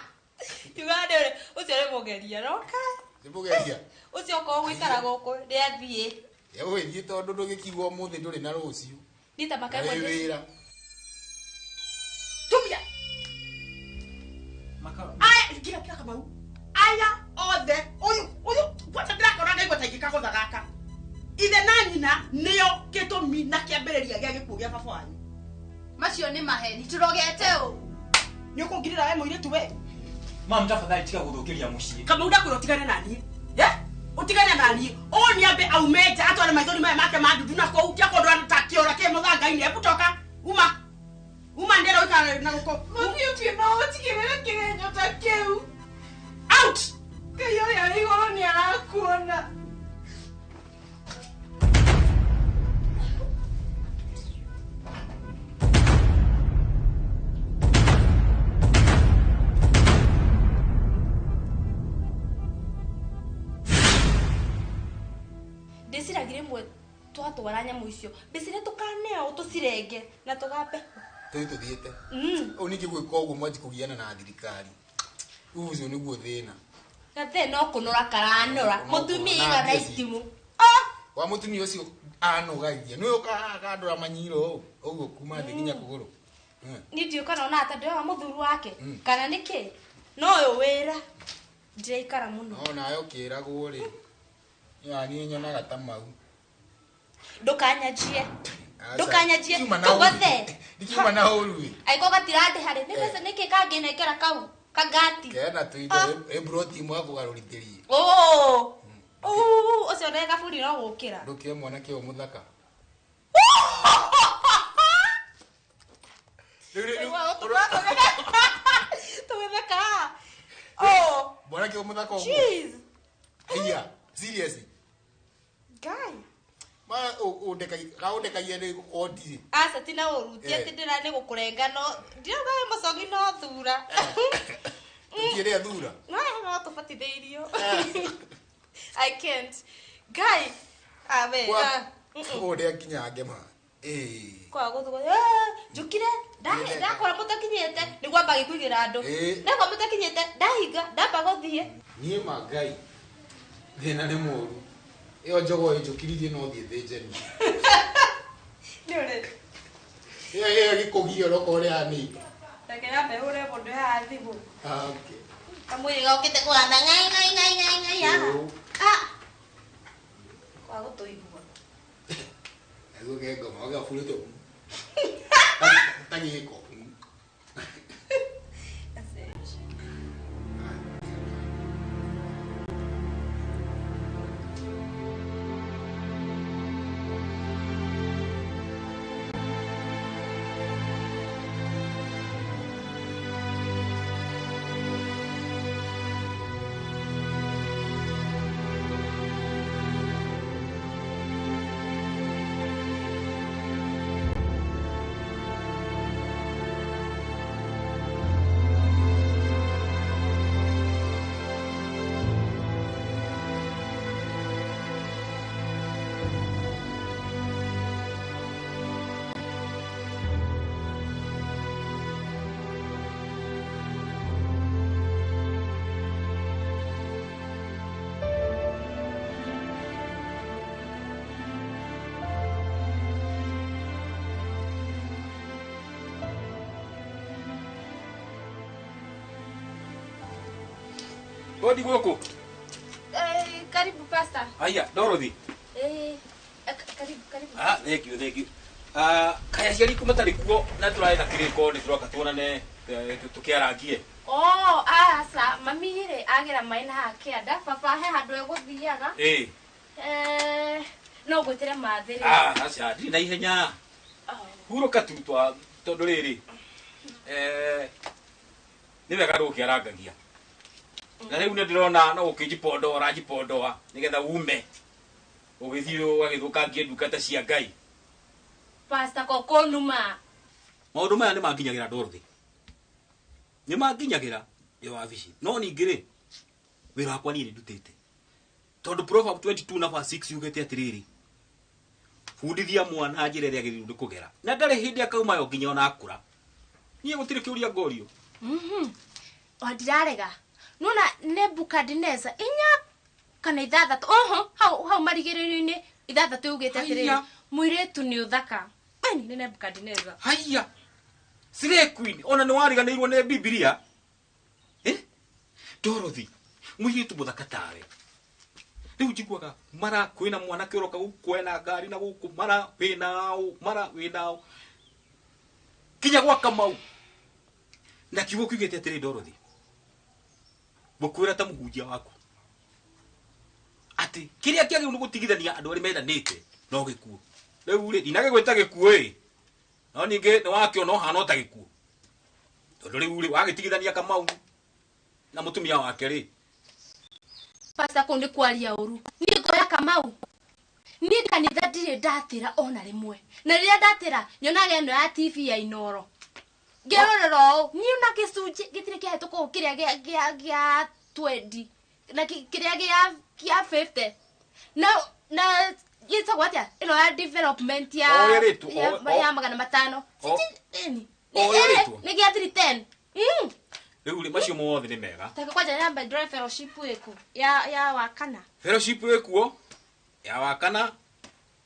Tiuga hande ũrĩ. Ũcio nĩ mũgeria roka. Nĩ mũgeria. Ũcio okorwo gũikara gũkũ nĩathiĩ. Ũgĩthiĩ tondũ ndũgĩkiuga ũmũthĩ ndũrĩ na rũciũ. Niĩ ta Na makaimwe wĩ wĩra. Tumia. Aya ngira kira Kamau. Aya othe uyu uyu kwacha ndirakora ndaigua ta ingĩkagũtha gaka. Ithe na nyina nĩo gĩtũmi na kĩambĩrĩria gĩa gĩkuũ gĩa baba wanyu. Macio nĩ maheni tũrogete ũ. Nĩ ũkũngirĩra we mũirĩtu we. Mam tafadhali tiga gũthũkĩria mũciĩ. Kamau ndakwĩra ũtigane na niĩ. Eh? Ũtigane na niĩ. Ũũ nĩambe aume nja atware maithori maya make ma ndundu na kũu tia kũndũ ta kĩora kĩ mũthanga-inĩ. Hebu toka. Uma. Uma ndĩra ũikare na gũkũ. Mũthiĩ ũtue no ũtigĩrĩre kĩgenyo ta kĩu. Out! Ngai ũrĩa wĩ igũrũ nĩ arakuona. Ndĩciragia rĩmwe twatwara nyamũ icio mbĩcire tũkaneo tũcirenge na tũgambe. Tũthiĩ tũthiĩte. Ũũ ningĩ gwĩka ũguo mwanji kũgiana na thirikari. Rĩu ũcio nĩguo thĩna. Gathe no kũnora karanora mũtumia igana itimũ. Wa mũtumia ũcio anogagia. Nĩwe ũkandora manyiro ũũ ũguo kuma thĩ nginya kũgũrũ. Niĩ ndiũĩ kana ona ata ndĩoha mũthuri wake kana nĩkĩ. No ũyũ wĩra ndĩraikara mũno. No nawe ũkĩragwo rĩ. Niĩ nyonaga ta mau. Ndũkanyanjie. Ndũkanyanjie. Tũgothe. Ndikiuma na ũru ĩ. Angĩkorwo gatirandĩha rĩ, nĩ mbeca nĩkĩ kangĩnengera kau kangati. Kena tũindo ĩ broti imwe akũgarũrithĩrie. Oo. Oo, ũcio nĩ gaburi no gũkĩra. Ndũkĩe mwanake ũyũ mũthaka. Tũgĩtheka. Oh. Mwanake ũyũ mũthaka ũguo. Jeez. Haiya, seriously. Guy. Ma ũndekagia nĩ gũkorwo ndirĩ. Aca ti na ũru, ti atĩ ndĩra nĩ gũkũrenga no ndirauga wĩ mũcongi no thura. Tũtiĩrĩa thura. No no tũbatithĩirio. I can't. Guy. Awe. Ũrĩa nginya ngema. Ĩĩ. Kwa gũthũka. Njũkire ndakora mũtakinyĩte nĩguo amba gĩkũigĩra andũ. Ndakora mũtakinyĩte ndahinga ndamba gũthiĩ. Niĩ ma Ngai thĩna nĩ mũru. Ĩyo njogo ĩnjũkiririe no thiĩ thĩnjeni. Nĩ ũrĩ. Ĩyo gĩkũgia ũroka ũrĩa nĩ. Reke nyambe hũre mũndũ haha thimũ. Okay. Kamwĩrĩ gokĩte kũhana ngai ngai ngai ngai ngai haha. Ah. Kwa gũtũigua. Naguo ke ngoma gabũrĩte ta gĩko. Hodi gũkũ. Karibu pastor. Haya, Dorothy. Karibu karibu. Ah, thank you, thank you. Ah, kaya aciari ku matarĩ kuo na tũrarĩ na kĩrĩko nĩ tũroka tuonane tũkĩarangie. Oh, aca, mami rĩ agĩra maĩ na haha kĩanda, baba he handũ egũthiaga. Ĩĩ. No ngwĩtĩre mathĩ rĩ. Ah, aca, ndirĩ na ihenya. Hurũka tu twa tondũ rĩrĩ. Nĩ wega ndũgũkĩarangagia. Na rĩu nĩ ndĩrona no gũkĩnjipondoa ũranjipondoa nĩgetha ume ũgĩthiĩ ũgagĩthũkangie ndungata cia Ngai. Pastor kokonuma. Maũndũ maya nĩ manginyagĩra Dorothy. Nĩ manginyagĩra ndĩ wabici. No ningĩ rĩ, wĩra wakwa niĩ nĩ ndutĩte. Tondũ Proverb 22 na verse 6 yugĩte atĩrĩrĩ, bundithia mwana njĩra ĩrĩa agĩrĩirwo nĩ kũgera. Na ndarĩ hĩndĩ akauma yo nginya ona akũra. Niĩ gũtirĩ kĩũria ngorio. O ndirarega. Nona Nebukadneza inya kana ithathatũ oho hau hau marigĩrĩrio-inĩ ithathatũ yugĩte atĩrĩrĩ, mũirĩtu nĩ ũthaka. Nĩ Nebukadneza. Haiya. Slay Queen ona nĩ wariganĩirwo nĩ Bibilia. Dorothy, mũirĩtu mũthaka tawe. Rĩu njiguaga mara kwĩna mwanake ũroka gũkũ ena ngari na gũkũ mara wĩna ũ mara wĩna ũ kinya gwa Kamau. Na kiugo kiugĩte atĩrĩ Dorothy, ngũkwĩra ta mũhunjia waku atĩ kĩrĩa kĩagĩrĩirwo nĩ gũtigithania andũ arĩa mendanĩte no gĩkuũ. Rĩu rĩ, ndinagĩgwĩta gĩkuũ ĩ, no ningĩ nĩ wakĩona ũhana o ta gĩkuũ. Tondũ rĩu rĩ, wagĩtigithania Kamau na mũtumia wake rĩ. Pastor kũu nĩ kwaria ũru. Niĩ ngoya Kamau. Niĩ kanitha ndirĩ ndatĩra ona rĩmwe. Na rĩrĩa ndatĩra nyonaga ĩno ya TV ya Inoro. Ngĩrorera ũũ, niĩ ona gĩcunjĩ gĩtirĩ kĩahĩtũka ũũ kĩrĩa gĩa 20 na kĩrĩa gĩa 50. Na gĩtagwo atĩa? Ĩno ya development ya ya 500. Nĩ gĩa 310. Rĩu rĩ, macio mothe nĩ mega. Taka kwanja namba ndĩrore fellowship ĩkũ ya wakana. Fellowship ĩkuo ya wakana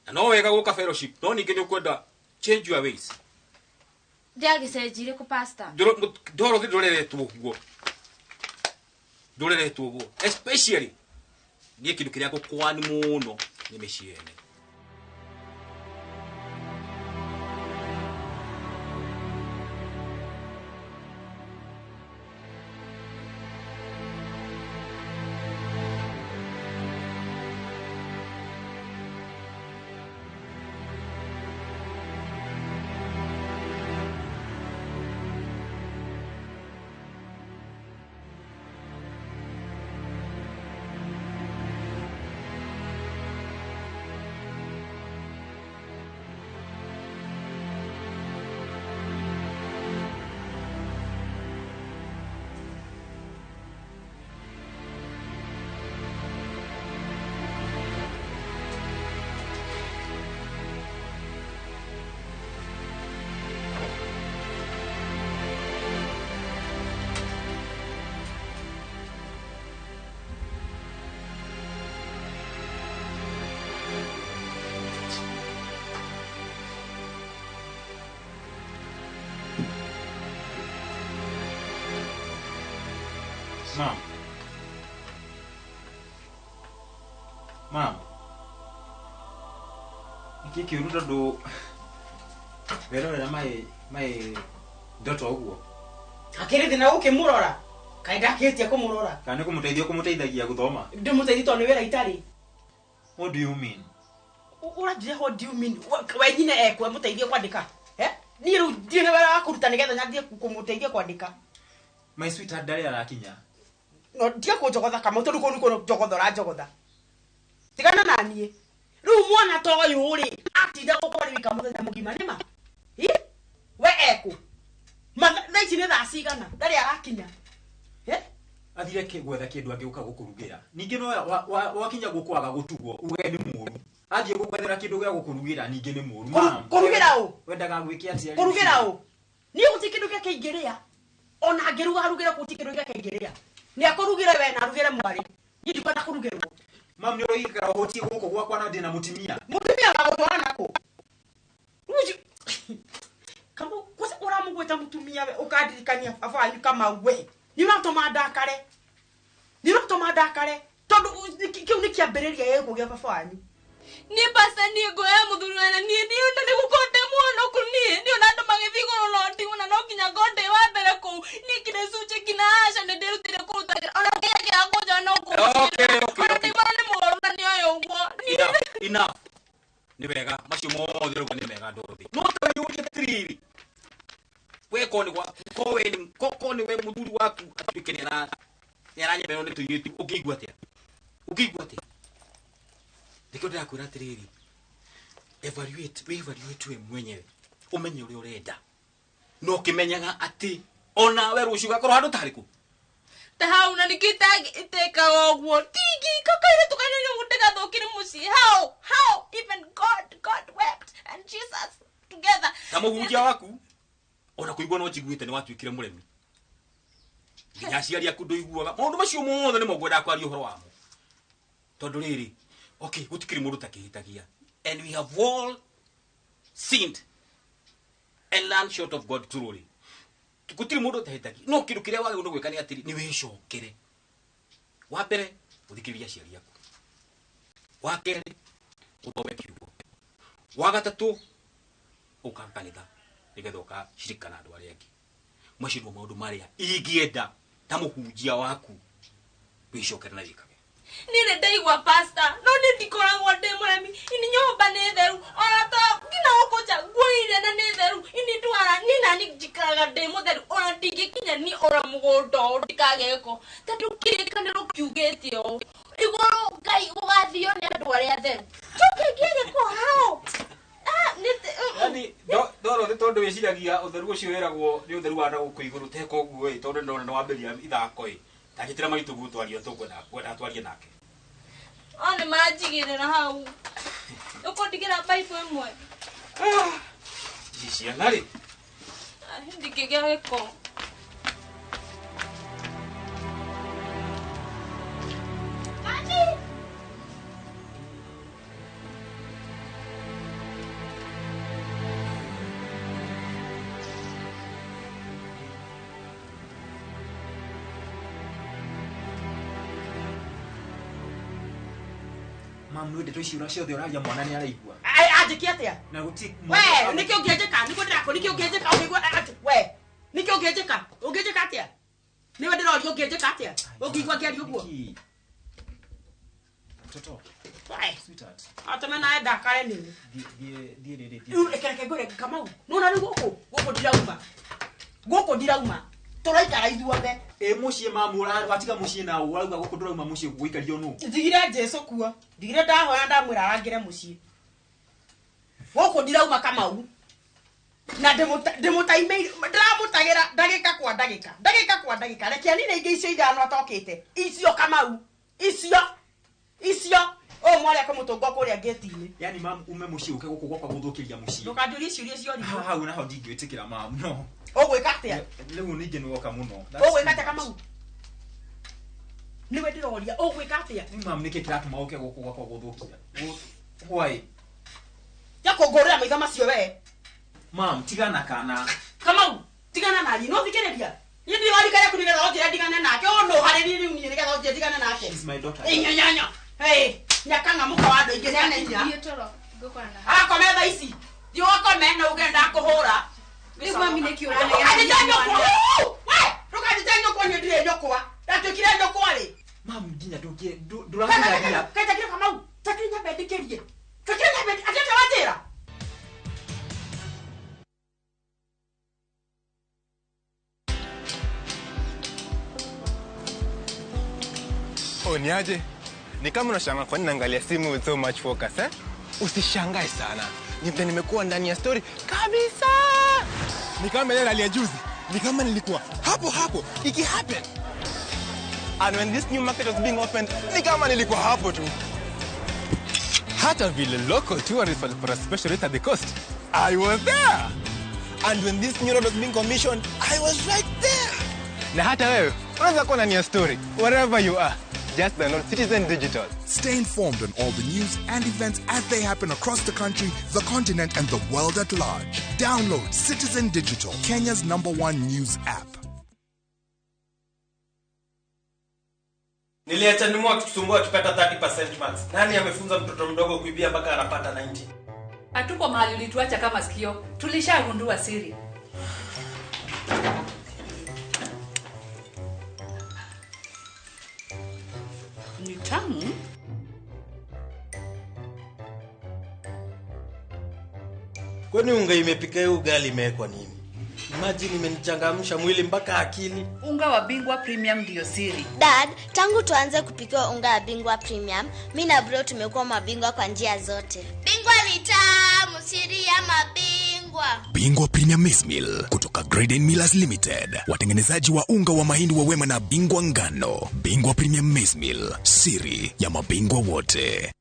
na no wega gũka fellowship no ningĩ nĩ ũkwenda change your ways. Ndiagĩcenjirie kũ pastor. Dorothy ndũreretwo ũguo. Ndũreretwo ũguo. Especially niĩ kĩndũ kĩrĩa ngũkwani mũno nĩ mĩciĩ ene. Mom. Mom. Nĩkĩ kĩũru tondũ werorera mai ndoto ũguo? Akĩrĩ thĩna gũkĩmũrora. Kaĩ ndakĩhĩtia kũmũrora? Kana nĩ kũmũteithia kũmũteithagia gũthoma? Ndĩmũteithia tondũ nĩ wĩra itarĩ. What do you mean? Ũranjĩra what do you mean? We nyina ekwe mũteithie kwandĩka. Niĩ rĩu ndirĩ na wĩra wa kũruta nĩgetha nyambie kũmũteithia kwandĩka. My sweetheart ndarĩ arakinya. No ndiga kũnjogotha Kamau tondũ kũu nĩkuo njogotha ũranjogotha. Tigana na niĩ. Rĩu mwana ta ũyũ rĩ, atinda gũkũ arĩ wika mũthenya mũgima nĩma? We ekũ? Thaa ici nĩ thaa cigana? Ndarĩ arakinya. Athire gwetha kĩndũ angĩũka gũkũrugĩra. Ningĩ no wakinya gũkũ aga gũtugwo uge nĩ mũũru. Athiĩ gũkwethera kĩndũ gĩa gũkũrugĩra ningĩ nĩ mũũru. Kũrugĩra ũ? Wendaga gwĩke atĩa? Kũrugĩra ũ? Niĩ gũtirĩ kĩndũ gĩake ingĩrĩa. Ona angĩruga arugĩre gũtirĩ kĩndũ gĩake ingĩrĩa. Nĩ akũrugĩre we na arugĩre mwarĩ. Niĩ ndikwenda kũrugĩrwo. Mam nĩ ũroikara ũhũtiĩ gũkũ gwakwa na ndĩna mũtumia. Mũtumia wa gũtwara nakũ? Kamau, kwanza ũramũgwĩta mũtumia we ũkandirikania baba wanyu Kamau we. Nĩ ũratũma ndakare. Nĩ ũratũma ndakare. Tondũ kĩu nĩ kĩambĩrĩria gĩgũkũ gĩa baba wanyu. Niĩ pastor niĩ ngoya mũthuri wena niĩ ndiũĩ nĩ gũkorwo ndĩ mũhonoku niĩ ndiona andũ magĩthiĩ igũrũ no ndiona no nginya ngorwo ndĩ wa mbere kũu niĩ nginya icunjĩ nginya aca nĩ ndĩrutĩire kũruta wĩra ona kĩrĩa kĩrakũnja no kũnjĩra ona ndaimana nĩ mũrwaru na nĩ oĩ ũguo. Enough. Nĩ wega macio mothe ũrauga nĩ mega Dorothy. No ta wĩyũrie atĩrĩrĩ, we ko nĩ gwaku ko we nĩ ko nĩ we mũthuri waku atuĩke nĩ Nĩ aranyemerwo nĩ tũirĩtu ũngĩigua atĩa? Ũngĩigua atĩa? Nĩkĩo ndĩrakwĩra atĩrĩrĩ, evaluate, wĩ-evaluate we mwenyewe, ũmenye ũrĩa ũrenda. No ũkĩmenyaga atĩ onawe rũciũ ũgakorwo handũ ta harĩkũ? Ta hau na nĩkĩo itekaga ũguo. Ndingĩika kairĩtu kanini ũguo ndĩgathũkĩre mũciĩ. How? How? Even God wept and Jesus together. Ta mũhunjia waku, ona kũigua no njiguĩte nĩ watuĩkire mũremi. Nginya aciari aku ndũiguaga. Maũndũ macio mothe nĩmo ngwendaga kwaria ũhoro wamo. Tondũ rĩrĩ, okay, gũtikĩrĩ mũndũ ũtakĩhĩtagia. And we have all sinned and land short of God truly. Gũtirĩ mũndũ ũtahĩtagia. No kĩndũ kĩrĩa wagĩrĩirwo nĩ gwĩka nĩ atĩrĩ, nĩ wĩcokere. Wa mbere, ũthikĩrĩrie aciari aku. Wa kerĩ, ũthome kiugo. Wa gatatũ, ũka kanitha nĩgetha ũkacirika na andũ arĩa angĩ. Macio nĩmo maũndũ marĩa ingĩenda ta mũhunjia waku wĩcokere na wĩkage. Niĩ nĩ ndaigua pastor, no niĩ ndikoragwo ndĩ mũremi. Ini nyũmba nĩ theru, ona ta nginya gũkũ nja nguo iria na nĩ theru. Ini ndwara, niĩ nani njikaraga ndĩ mũtheru, ona ndingĩkinya niĩ ona mũgũnda ũũ ndikagĩe gĩko. Tondũ kĩrĩkanĩro kiugĩte ũũ, igũrũ Ngai gũgathio nĩ andũ arĩa atheru. Njoke ngĩe gĩko hau? Yani Dorothy tondũ wĩciragia ũtheru ũcio wĩragwo nĩ ũtheru wa na gũkũ igũrũ teka ũguo ĩ, tondũ ndona nĩ wambĩrĩria ithako ĩ. Ta njĩtĩra maitũ guo twarie tũkwenda kwenda twarie nake. O nĩ manjigĩrĩra hau. Ũkũndigĩra baibũ ĩmwe. Ici ciana rĩ. Ndingĩgĩa gĩko. Mam, nĩ ndeto ici ciothe ũraria mwana nĩ araigua. Anjĩke atĩa? Na gũtirĩ We, nĩkĩ ũngĩnjĩka? Nĩguo ndĩrakũ, nĩkĩ ũngĩnjĩka? Ũngĩigua atĩ we, nĩkĩ ũngĩnjĩka? Ũngĩnjĩka atĩa? Nĩwe ndĩroria ũngĩnjĩka atĩa? Ũngĩigua ngĩaria ũguo? Mtoto. We. Sweetheart. Atũme nawe ndakare nini. Thiĩ rĩrĩ thiĩ. Rĩu reke reke ngwĩre Kamau. Nĩwona rĩu gũkũ? Gũkũ ndirauma. Gũkũ ndirauma. Tũraikara ithuothe. Ĩ mũciĩ mamu watiga mũciĩ na ũrauga gũkũ ndũrauma mũciĩ gũikario nũ? Ndigire Jesũ kuo. Ndigire ndahoya ndamwĩra arangĩre mũciĩ. Gũkũ ndirauma Kamau. Na ndĩmũtaimĩire ndĩramũtagĩra ndagĩka kwa ndagĩka. Ndagĩka kwa ndagĩka. Reke anine ingĩ icio ithano atokĩte. Icio Kamau. Icio. Icio. Ũyũ mwarĩ akũmũtũnga kũrĩa ngĩti-inĩ. Yani mamu ume mũciĩ ũke gũkũ gwakwa gũthũkĩria mũciĩ. Ndũkanjũrie ciũria cioririo. Hau naho ndingĩtĩkĩra mamu no. Ũgwĩka atĩa? Rĩu ningĩ nĩ woka mũno. Ũgwĩka atĩa Kamau? Nĩwe ndĩroria ũgwĩka atĩa? Rĩu mamu nĩkĩ kĩratũma ũke gũkũ gwakwa gũthũkia? Why? Ya kũngũrĩra maitho macio we. Mam, tigana kana. Kamau, tigana nani? No thikĩrĩria. Niĩ ndirĩ wa rika rĩaku nĩgetha ũnjĩre ndigane nake. Ũũ nũ harĩ niĩ rĩu niĩ nĩgetha ũnjĩre ndigane nake. She's my daughter. Inyanyanya. Hey, nyakanga mũka wa andũ aingĩ ciana inya. Thiĩ toro, ngũkora na. Akome thaa ici. Thiĩ ũgakome na uge ndakũhũra. Rĩu mami nĩkĩ ũranegena? We, ndũkanjĩte nyũkwa niĩ ndirĩ nyũkwa. Ndatuĩkire nyũkwa rĩ. Mam, nginya ndũrathiĩ. Kaĩ takire Kamau, takire nyambe ndikĩrie. Takire nyambe atĩ wanjĩra. Oh, niaje? Ni kama unashangaa kwa nini naangalia simu with so much focus, eh? Usishangae sana. Ni vile nimekuwa ndani ya story kabisa. Ni kama ile rally ya juzi. Ni kama nilikuwa hapo hapo iki happen. And when this new market was being opened, ni kama nilikuwa hapo tu. Hata vile local tourists walipata special rate at the coast, I was there. And when this new road was being commissioned, I was right there. Na hata wewe unaweza kuwa ndani ya story wherever you are. Just download Citizen Digital. Stay informed on all the news and events as they happen across the country, the continent, and the world at large. Download Citizen Digital, Kenya's #1 news app. Niliacha nimu akitusumbua akipata 30% marks. Nani amefunza mtoto mdogo kuibia mpaka anapata 90? Hatuko mahali ulituacha kama sikio. Tulishagundua siri. Ni tamu. Kwani unga imepika hiyo ugali imewekwa nini? Imagine imenichangamsha mwili mpaka akili. Unga wa Bingwa Premium ndio siri. Dad, tangu tuanze kupikiwa unga wa Bingwa Premium, mimi na bro tumekuwa mabingwa kwa njia zote. Bingwa ni tamu, siri ya mabingwa. Bingwa Premium Maize Meal kutoka Graden Millers Limited, watengenezaji wa unga wa mahindi wa Wema na Bingwa Ngano. Bingwa Premium Maize Meal, siri ya mabingwa wote.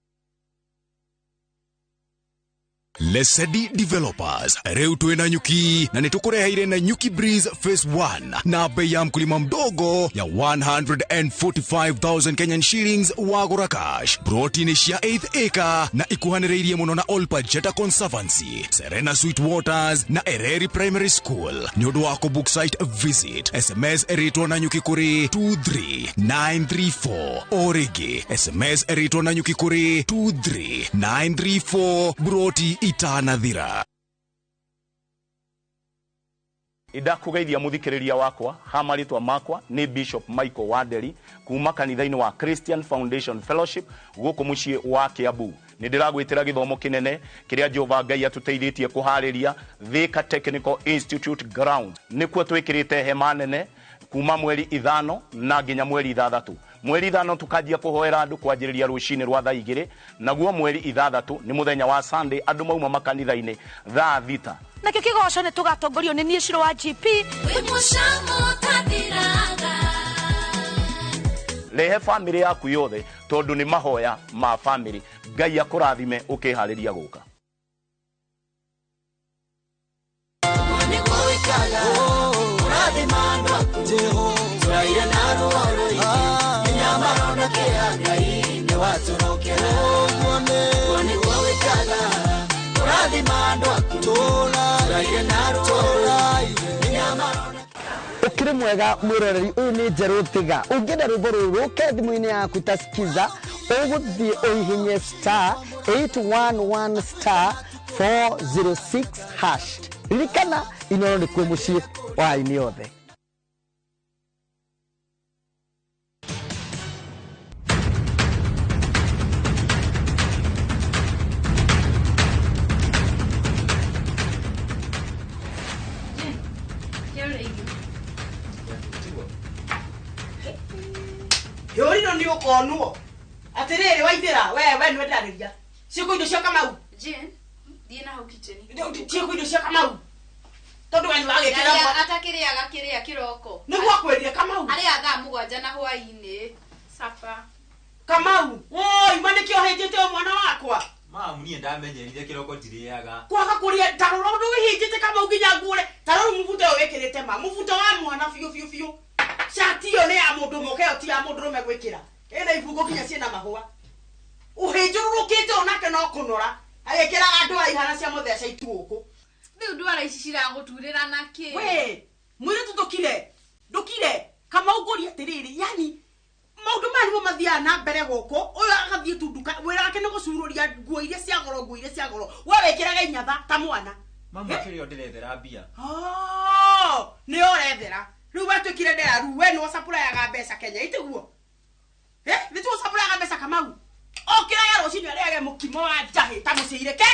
Lesedi Developers rĩu twĩ na nyuki na nĩtũkũreheire na Nyuki Breeze Phase 1 na bei ya mkulima mdogo ya 145,000 Kenyan shillings wagũra cash. Broti-inĩ cia 8th acre na ikuhanĩrĩirie mũno na Olpajeta Conservancy, Serena Sweet Waters na Ereri Primary School. Nĩ ũndũ wa kũbook site visit, SMS ĩrĩtwo na nyuki kũrĩ 23934 o rĩngĩ SMS ĩrĩtwo na nyuki kũrĩ 23934 broti itanathira. Ndakugeithia muthikiriria wakwa ha marĩtwa makwa nĩ Bishop Michael Wanderi kuma kanitha-inĩ wa Christian Foundation Fellowship gũkũ mũciĩ wa Kiambu. Nĩ ndĩragwĩtĩra gĩthomo kĩnene kĩrĩa Jehova Ngai atũteithĩtie kũharĩria Thika Technical Institute ground. Nĩkuo twĩkĩrĩte hema nene kuma mweri 5 na nginya mweri 6. Mweri 5 tukanjia kuhoera andu kwanjiriria rucini rwa thaa 2, naguo mweri 6 ni muthenya wa Sunday andu mauma makanitha-ini thaa 6. Nakio kigoco ni tugatongorio ni nie Ciro wa GP. Rehe family yaku yothe tondu ni mahoya ma family. Ngai akurathime ukihariria guka. Ukiri mwega mwiroreri uyu ni Njerũ Tiga. Ũngĩenda rwĩmbo rũrũ rũke thimũ-inĩ yaku ta skiza, ũgũthiĩ ũhihinye star 811 star 406 hash. Ririkana Inoro nĩ kuo mũciĩ wa aini othe. Yori ni ukonuo atiriri waithira we we niwe ndarĩria ciĩko indo cia Kamau. Jane, thiĩ na hau kitchen. Ciĩko indo cia Kamau tondu we nĩwagĩkĩra atakĩrĩaga kĩrĩa kĩroko nĩguo akwendire Kamau arĩa thaa 7 na hwaĩ-inĩ sapa Kamau woi ma nĩkĩo hĩnjĩte mwana wakwa. Mamu niĩ ndamenyerire kĩroko ndirĩaga kwaga kũrĩa tarora ũndũ wĩhĩnjĩte Kamau nginya nguore tarora mũbuto ũyũ wĩkĩrĩte ma mũbuto wa mwana biũ biũ biũ. Shati ĩyo nĩ ya mũndũ mũke ĩyo ti ya mũndũ rũme gwĩkĩra ĩna ibungo nginya ciĩna mahũa ũhĩnjũrũrũkĩte onake no kũnora agĩkĩraga andũ aihana cia mũtheca itu gũkũ. Rĩu ndwara ici ciragũturĩra nakĩ? We mũirĩtu ndũkire ndũkire Kamau ngũrie atĩrĩrĩ, yani maũndũ maya nĩmo mathiaga na mbere gũkũ. Ũyũ agathiĩ tu nduka wĩra wake nĩ gũcurũria nguo iria cia goro nguo iria cia goro we wĩkĩraga inyatha ta mwana. Mama kĩrĩa ndĩrethera mbia nĩyo ũrethera rĩu wetwĩkire ndera rĩu we nĩwe ũcapũrayaga mbeca Kenya itiguo nĩtuo ũcapũrayaga mbeca Kamau. Okĩraga rũcinĩ arĩage mũkimo wa njahĩ ta mũciire ke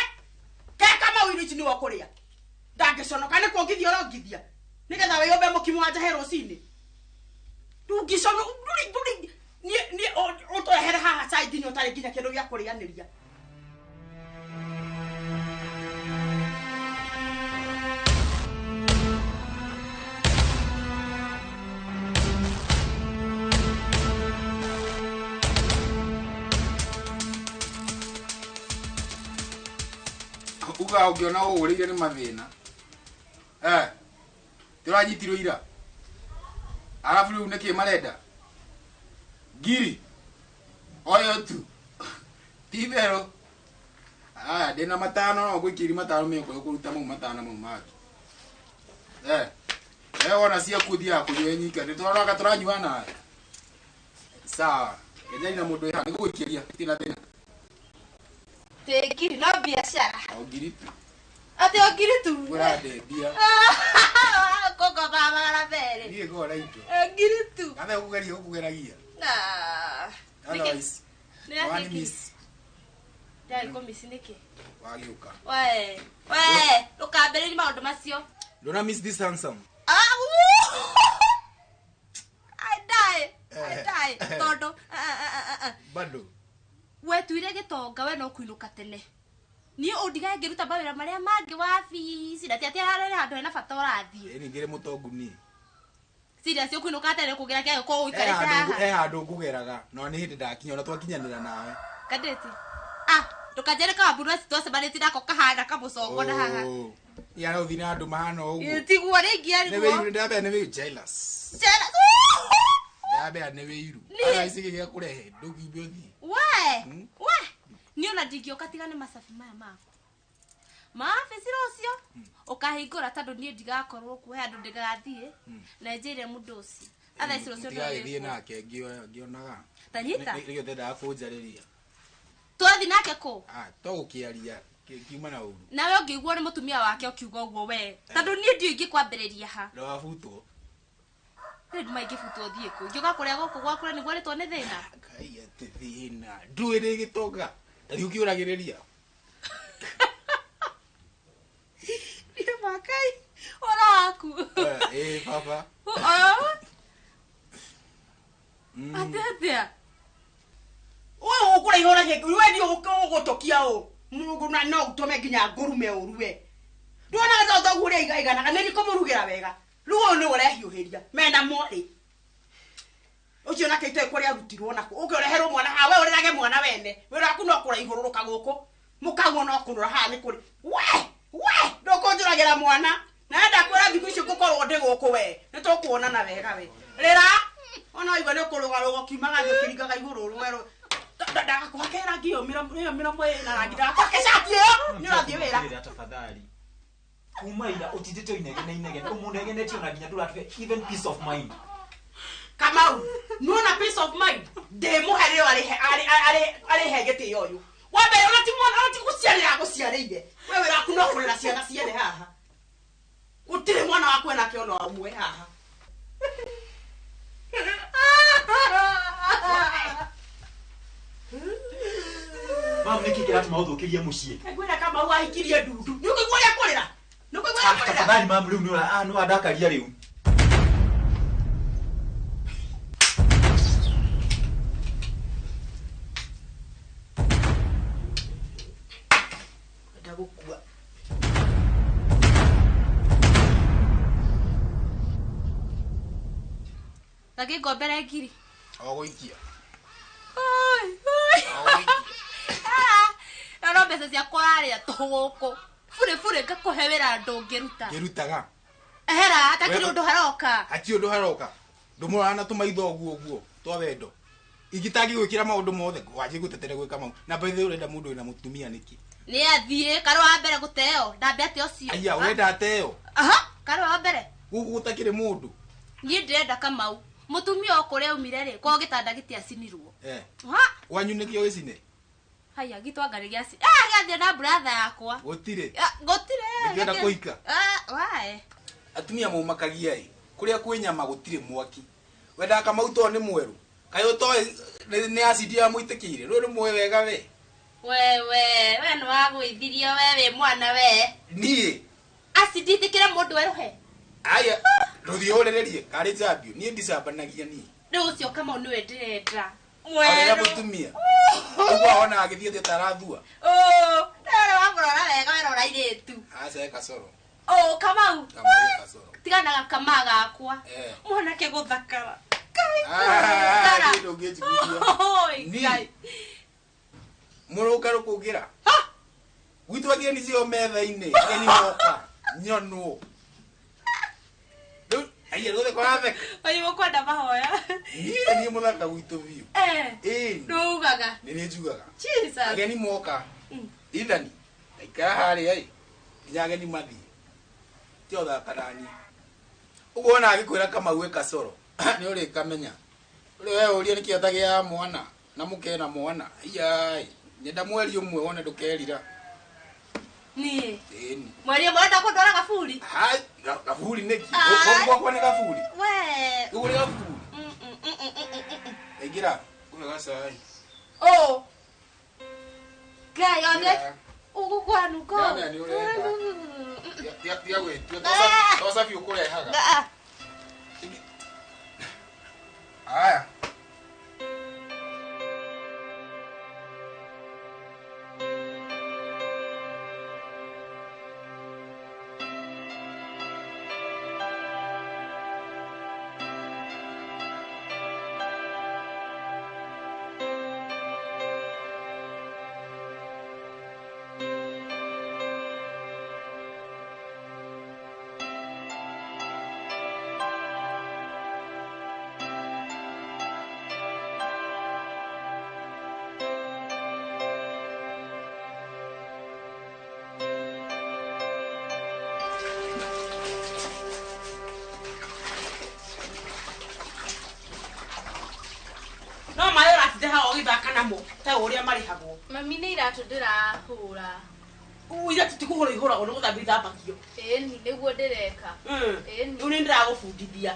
ke Kamau irio ici nĩwe ũkũrĩa ndangĩconoka nĩ kuongithia ũrongithia nĩgetha wĩyũmbe mũkimo wa njahĩ rũcinĩ ndũngĩcono ndũrĩ niĩ ũtũrehere haha cai nginya ũtarĩ nginya kĩndũ gĩa kũrĩanĩria. Uga ũngĩona ũhũrĩire nĩ mathĩna tũranyitirwo ira arabu rĩu nĩkĩ marenda ngiri oyo tu ti itherũ. Aya ndĩna 5 no ngũikĩri 5 mĩũkũ kũruta mau 5 mau mangĩ wona ciaku ũthiaga kũnyua nyika nĩtũroraga tũranyua nawe sawa kenjani na mũndũ wĩ haha nĩngũgũikĩria tina thĩna. Ngiri no biashara. O ngiri tu. Ati o ngiri tu. Ngũrande mbia. Koko baba magana merĩ. Niĩ ngora indo. Ngiri tu. Kana ũkũgeria ũkũgeragia. Ah. Otherwise. Wani miss. Ndari kũ miss nĩkĩ? Wagĩũka. We, we, ndũkambĩrĩrie maũndũ macio. Ndona miss this handsome. Ah, I die. I die. Tondu bado wetuire gitonga we no kuinuka tene. Ni undigae ngiruta mawira maria mangi wabici na ti ati harere handu hena bata urathie. Ni ngire mutongu ni. Serious ukuinuka tene kugira kĩayo ko uikarĩte haha. Handu ngugeraga no ni hindi ndakinya ona twakinyanira nawe. Kadeti. Ah, ndukanjere kawamburu twacemanĩtie nako kahana kamũcongo na haha. Ya no thina andu mahana uguo. Tiguo rĩngĩ ariguo. Nĩ wĩiru ndambea nĩ wĩiru jealous. Jealous. Ndambea nĩ wĩiru. Ara ici gĩgĩa kũrehe ndũkiumbe ũthiĩ. We. We. Niĩ ona ndingĩũka tiga nĩ macabi maya maku. Mawabici rũciũ ũkahingũra tondũ niĩ ndigakorwo kuo he handũ ndĩgathiĩ na njĩre mũndũ ũcio. Atha ici rũciũ ndigagĩthiĩ nake ngĩonaga. Ta nyita. Nĩkĩo ũtendaga kũnjarĩria. Twathiĩ nake kũ? Ah, to gũkĩaria kiuma na ũru. Nawe ũngĩiguo nĩ mũtumia wake ũkiuga ũguo we. Tondũ niĩ ndiũĩ ingĩkwambĩrĩria ha. Ndwabutwo. Rĩu nduma ingĩbutwo thiĩ kũ? Ingĩũka kũrĩa gũkũ gwakũrĩa nĩguo rĩtwo nĩ thĩna. Ngai atĩ thĩna. Ndũĩ rĩ gĩtonga. Ta thiĩ ũkĩũragĩrĩria. Niĩ makai ũhoro waku. Ĩ baba. Atĩ atĩa? Ũyũ ũkũraihũra gĩkĩ we nĩ ũgũtũkia ũ Mungu na no ũtũme nginya ngũrume ũru we. Nduonaga ta thoguo ũrĩa aigaiganaga nĩ kũmũrugĩra wega. Rĩu ũyũ nĩwe ũrehiũhĩria mena mwarĩ. Ũcio nake itoĩ kũrĩa arutirwo nako. Ũke ũreherwo mwana haha we ũrerage mwana wene. Wĩra waku no kũraihũrũrũka gũkũ. Mũkaguo no kũnũra haha nĩ kũrĩ. We! We! Ndũkũnjũragĩra mwana. Na ndakwĩra thikũ ici ngũkorwo ndĩ gũkũ we. Nĩ tũkuonana wega we. Rĩra! Ona waigua nĩ ũkũrũgarũga ũkiumaga thĩ ũkĩringaga igũrũ rũwe. Ndagakwake rangi ĩyo mĩromo ĩna rangi ndagakwake cati ĩyo nĩ ũrathiĩ wĩra. Tafadhali. Kuma ira ũtindĩte inegene inegene ũmũnegenetie ona nginya ndũratũhe even peace of mind. Kamau, nĩwona peace of mind ndĩmũhe rĩo arĩhe gĩtĩo ũyũ. Wa mbere ona ti mwana ona ti gũciarĩra agũciarĩire. We wĩra waku no kũrera ciana ciene haha. Gũtirĩ mwana waku enake ona ũmwe haha. Mam nĩkĩ kĩratũma ũthũkĩrie mũciĩ? Ngwĩra Kamau ahikirie ndundu. Nĩ ũkũigua ũrĩa kũrĩra? Nĩ ũkũigua ũrĩa kũrĩra? Tafadhali mam rĩu nĩ wandakaria rĩu. Enda gũkua. Ngĩngombere ngiri. O gũikia. No mbeca ciakwa ũrarĩa tũhũ gũkũ. Burĩ burĩ ngakũhe wĩra ndũngĩruta. Ngĩrutaga. Ehera hatakĩrĩ ũndũ haroka. Hatirĩ ũndũ haroka. Ndũmũroraga na tũmaitho ũguo ũguo twa wendo. Ingĩtangĩgwĩkĩra maũndũ mothe wanjie gũtetere gwĩka mau. Na by the way ũrenda mũndũ wĩna mũtumia nĩkĩ? Nĩ athiĩ karũ wa mbere gũteo. Ndambe ate ũcio. Aya ũrenda ateo? Aha, karũ wa mbere. Gũkũ gũtakĩrĩ mũndũ. Niĩ ndĩrenda Kamau. Mũtumia o kũrĩa aumire rĩ, kwao gĩtanda gĩtiacinirwo. Ha? Wanyu nĩkĩo gĩcine? Haya gĩtwanga nĩ gĩaci. Ah, gĩathiĩ na brother yakwa. Gũtirĩ. Gũtirĩ. Nĩkĩenda kũhika. Ah, wae. Atumia maumakagia ĩ. Kũrĩa kwĩ nyama gũtirĩ mwaki. Wendaga Kamau to nĩ mwerũ. Kaĩ ũtoĩ nĩ acidi yamũitĩkĩire. Rũrũ nĩ mũĩ wega we. Wewe, we nĩ wagũithirio we wĩ mwana we. Niĩ. Acidi ĩtĩkĩre mũndũ werũhe. Aya, rũthiĩ ũrĩrĩrie karĩ njambio. Niĩ ndicambanagia niĩ. Rĩu ũcio Kamau nĩwe ndĩrenda. Mwerũ. Mũtumia. Ũguo wona agĩthiĩ atĩa ta arathua. Ũũ, ndĩrona wamũrora wega werora airĩtu. Aca e kasoro. Ũũ, Kamau. Kamau e kasoro. Tiganaga kamaa gakwa. Mwanake gũthakara. Ngai. Ndũngĩnjiguithia. Niĩ. Mũrũngarũ kũngĩra. Gwitũ ageni cio metha-inĩ. Ageni moka. Nyonwo. Aiya rũtheka ũratheka. Wanyu mũkwenda mahoya. Niĩ niĩ mũthaka gwitũ biũ. Ĩĩ. Ndũugaga. Nĩ niĩ njugaga. Jesus. Ageni moka. Ithani. Ndaikara harĩa ĩ. Nginya ageni mathiĩ. Ti ũthaka naniĩ. Ũguo wona agĩkwĩra Kamau e kasoro. Nĩ ũrĩkamenya. Ũrĩ we ũrie nĩkĩ atagĩaga mwana na mũke na mwana. Iyai. Nyenda mweri ũmwe wone ndũkerira. Niĩ. Ĩni. Mweri ũmwe ũrenda kũndwara gaburi? Hai, gaburi nĩkĩ? Gũkũ gwakwa nĩ gaburi. We. Gũkũ nĩ gaburi. Ingĩra, ngũhe gacai. Ũũ. Ngai one. Ũgũkwanũka. Ndamenya nĩ ũrenda. Tiga gwĩtua to cabi ũkũrehaga. Aya. Namo ta uria marihagwo. Mami nĩ iratũ ndĩrahũra. Iratũ ti kũhũra ihũragwo nĩ gũthambia ithambagio. Ĩni nĩguo ndĩreka. Ĩni rĩu nĩ ndĩragũbundithia.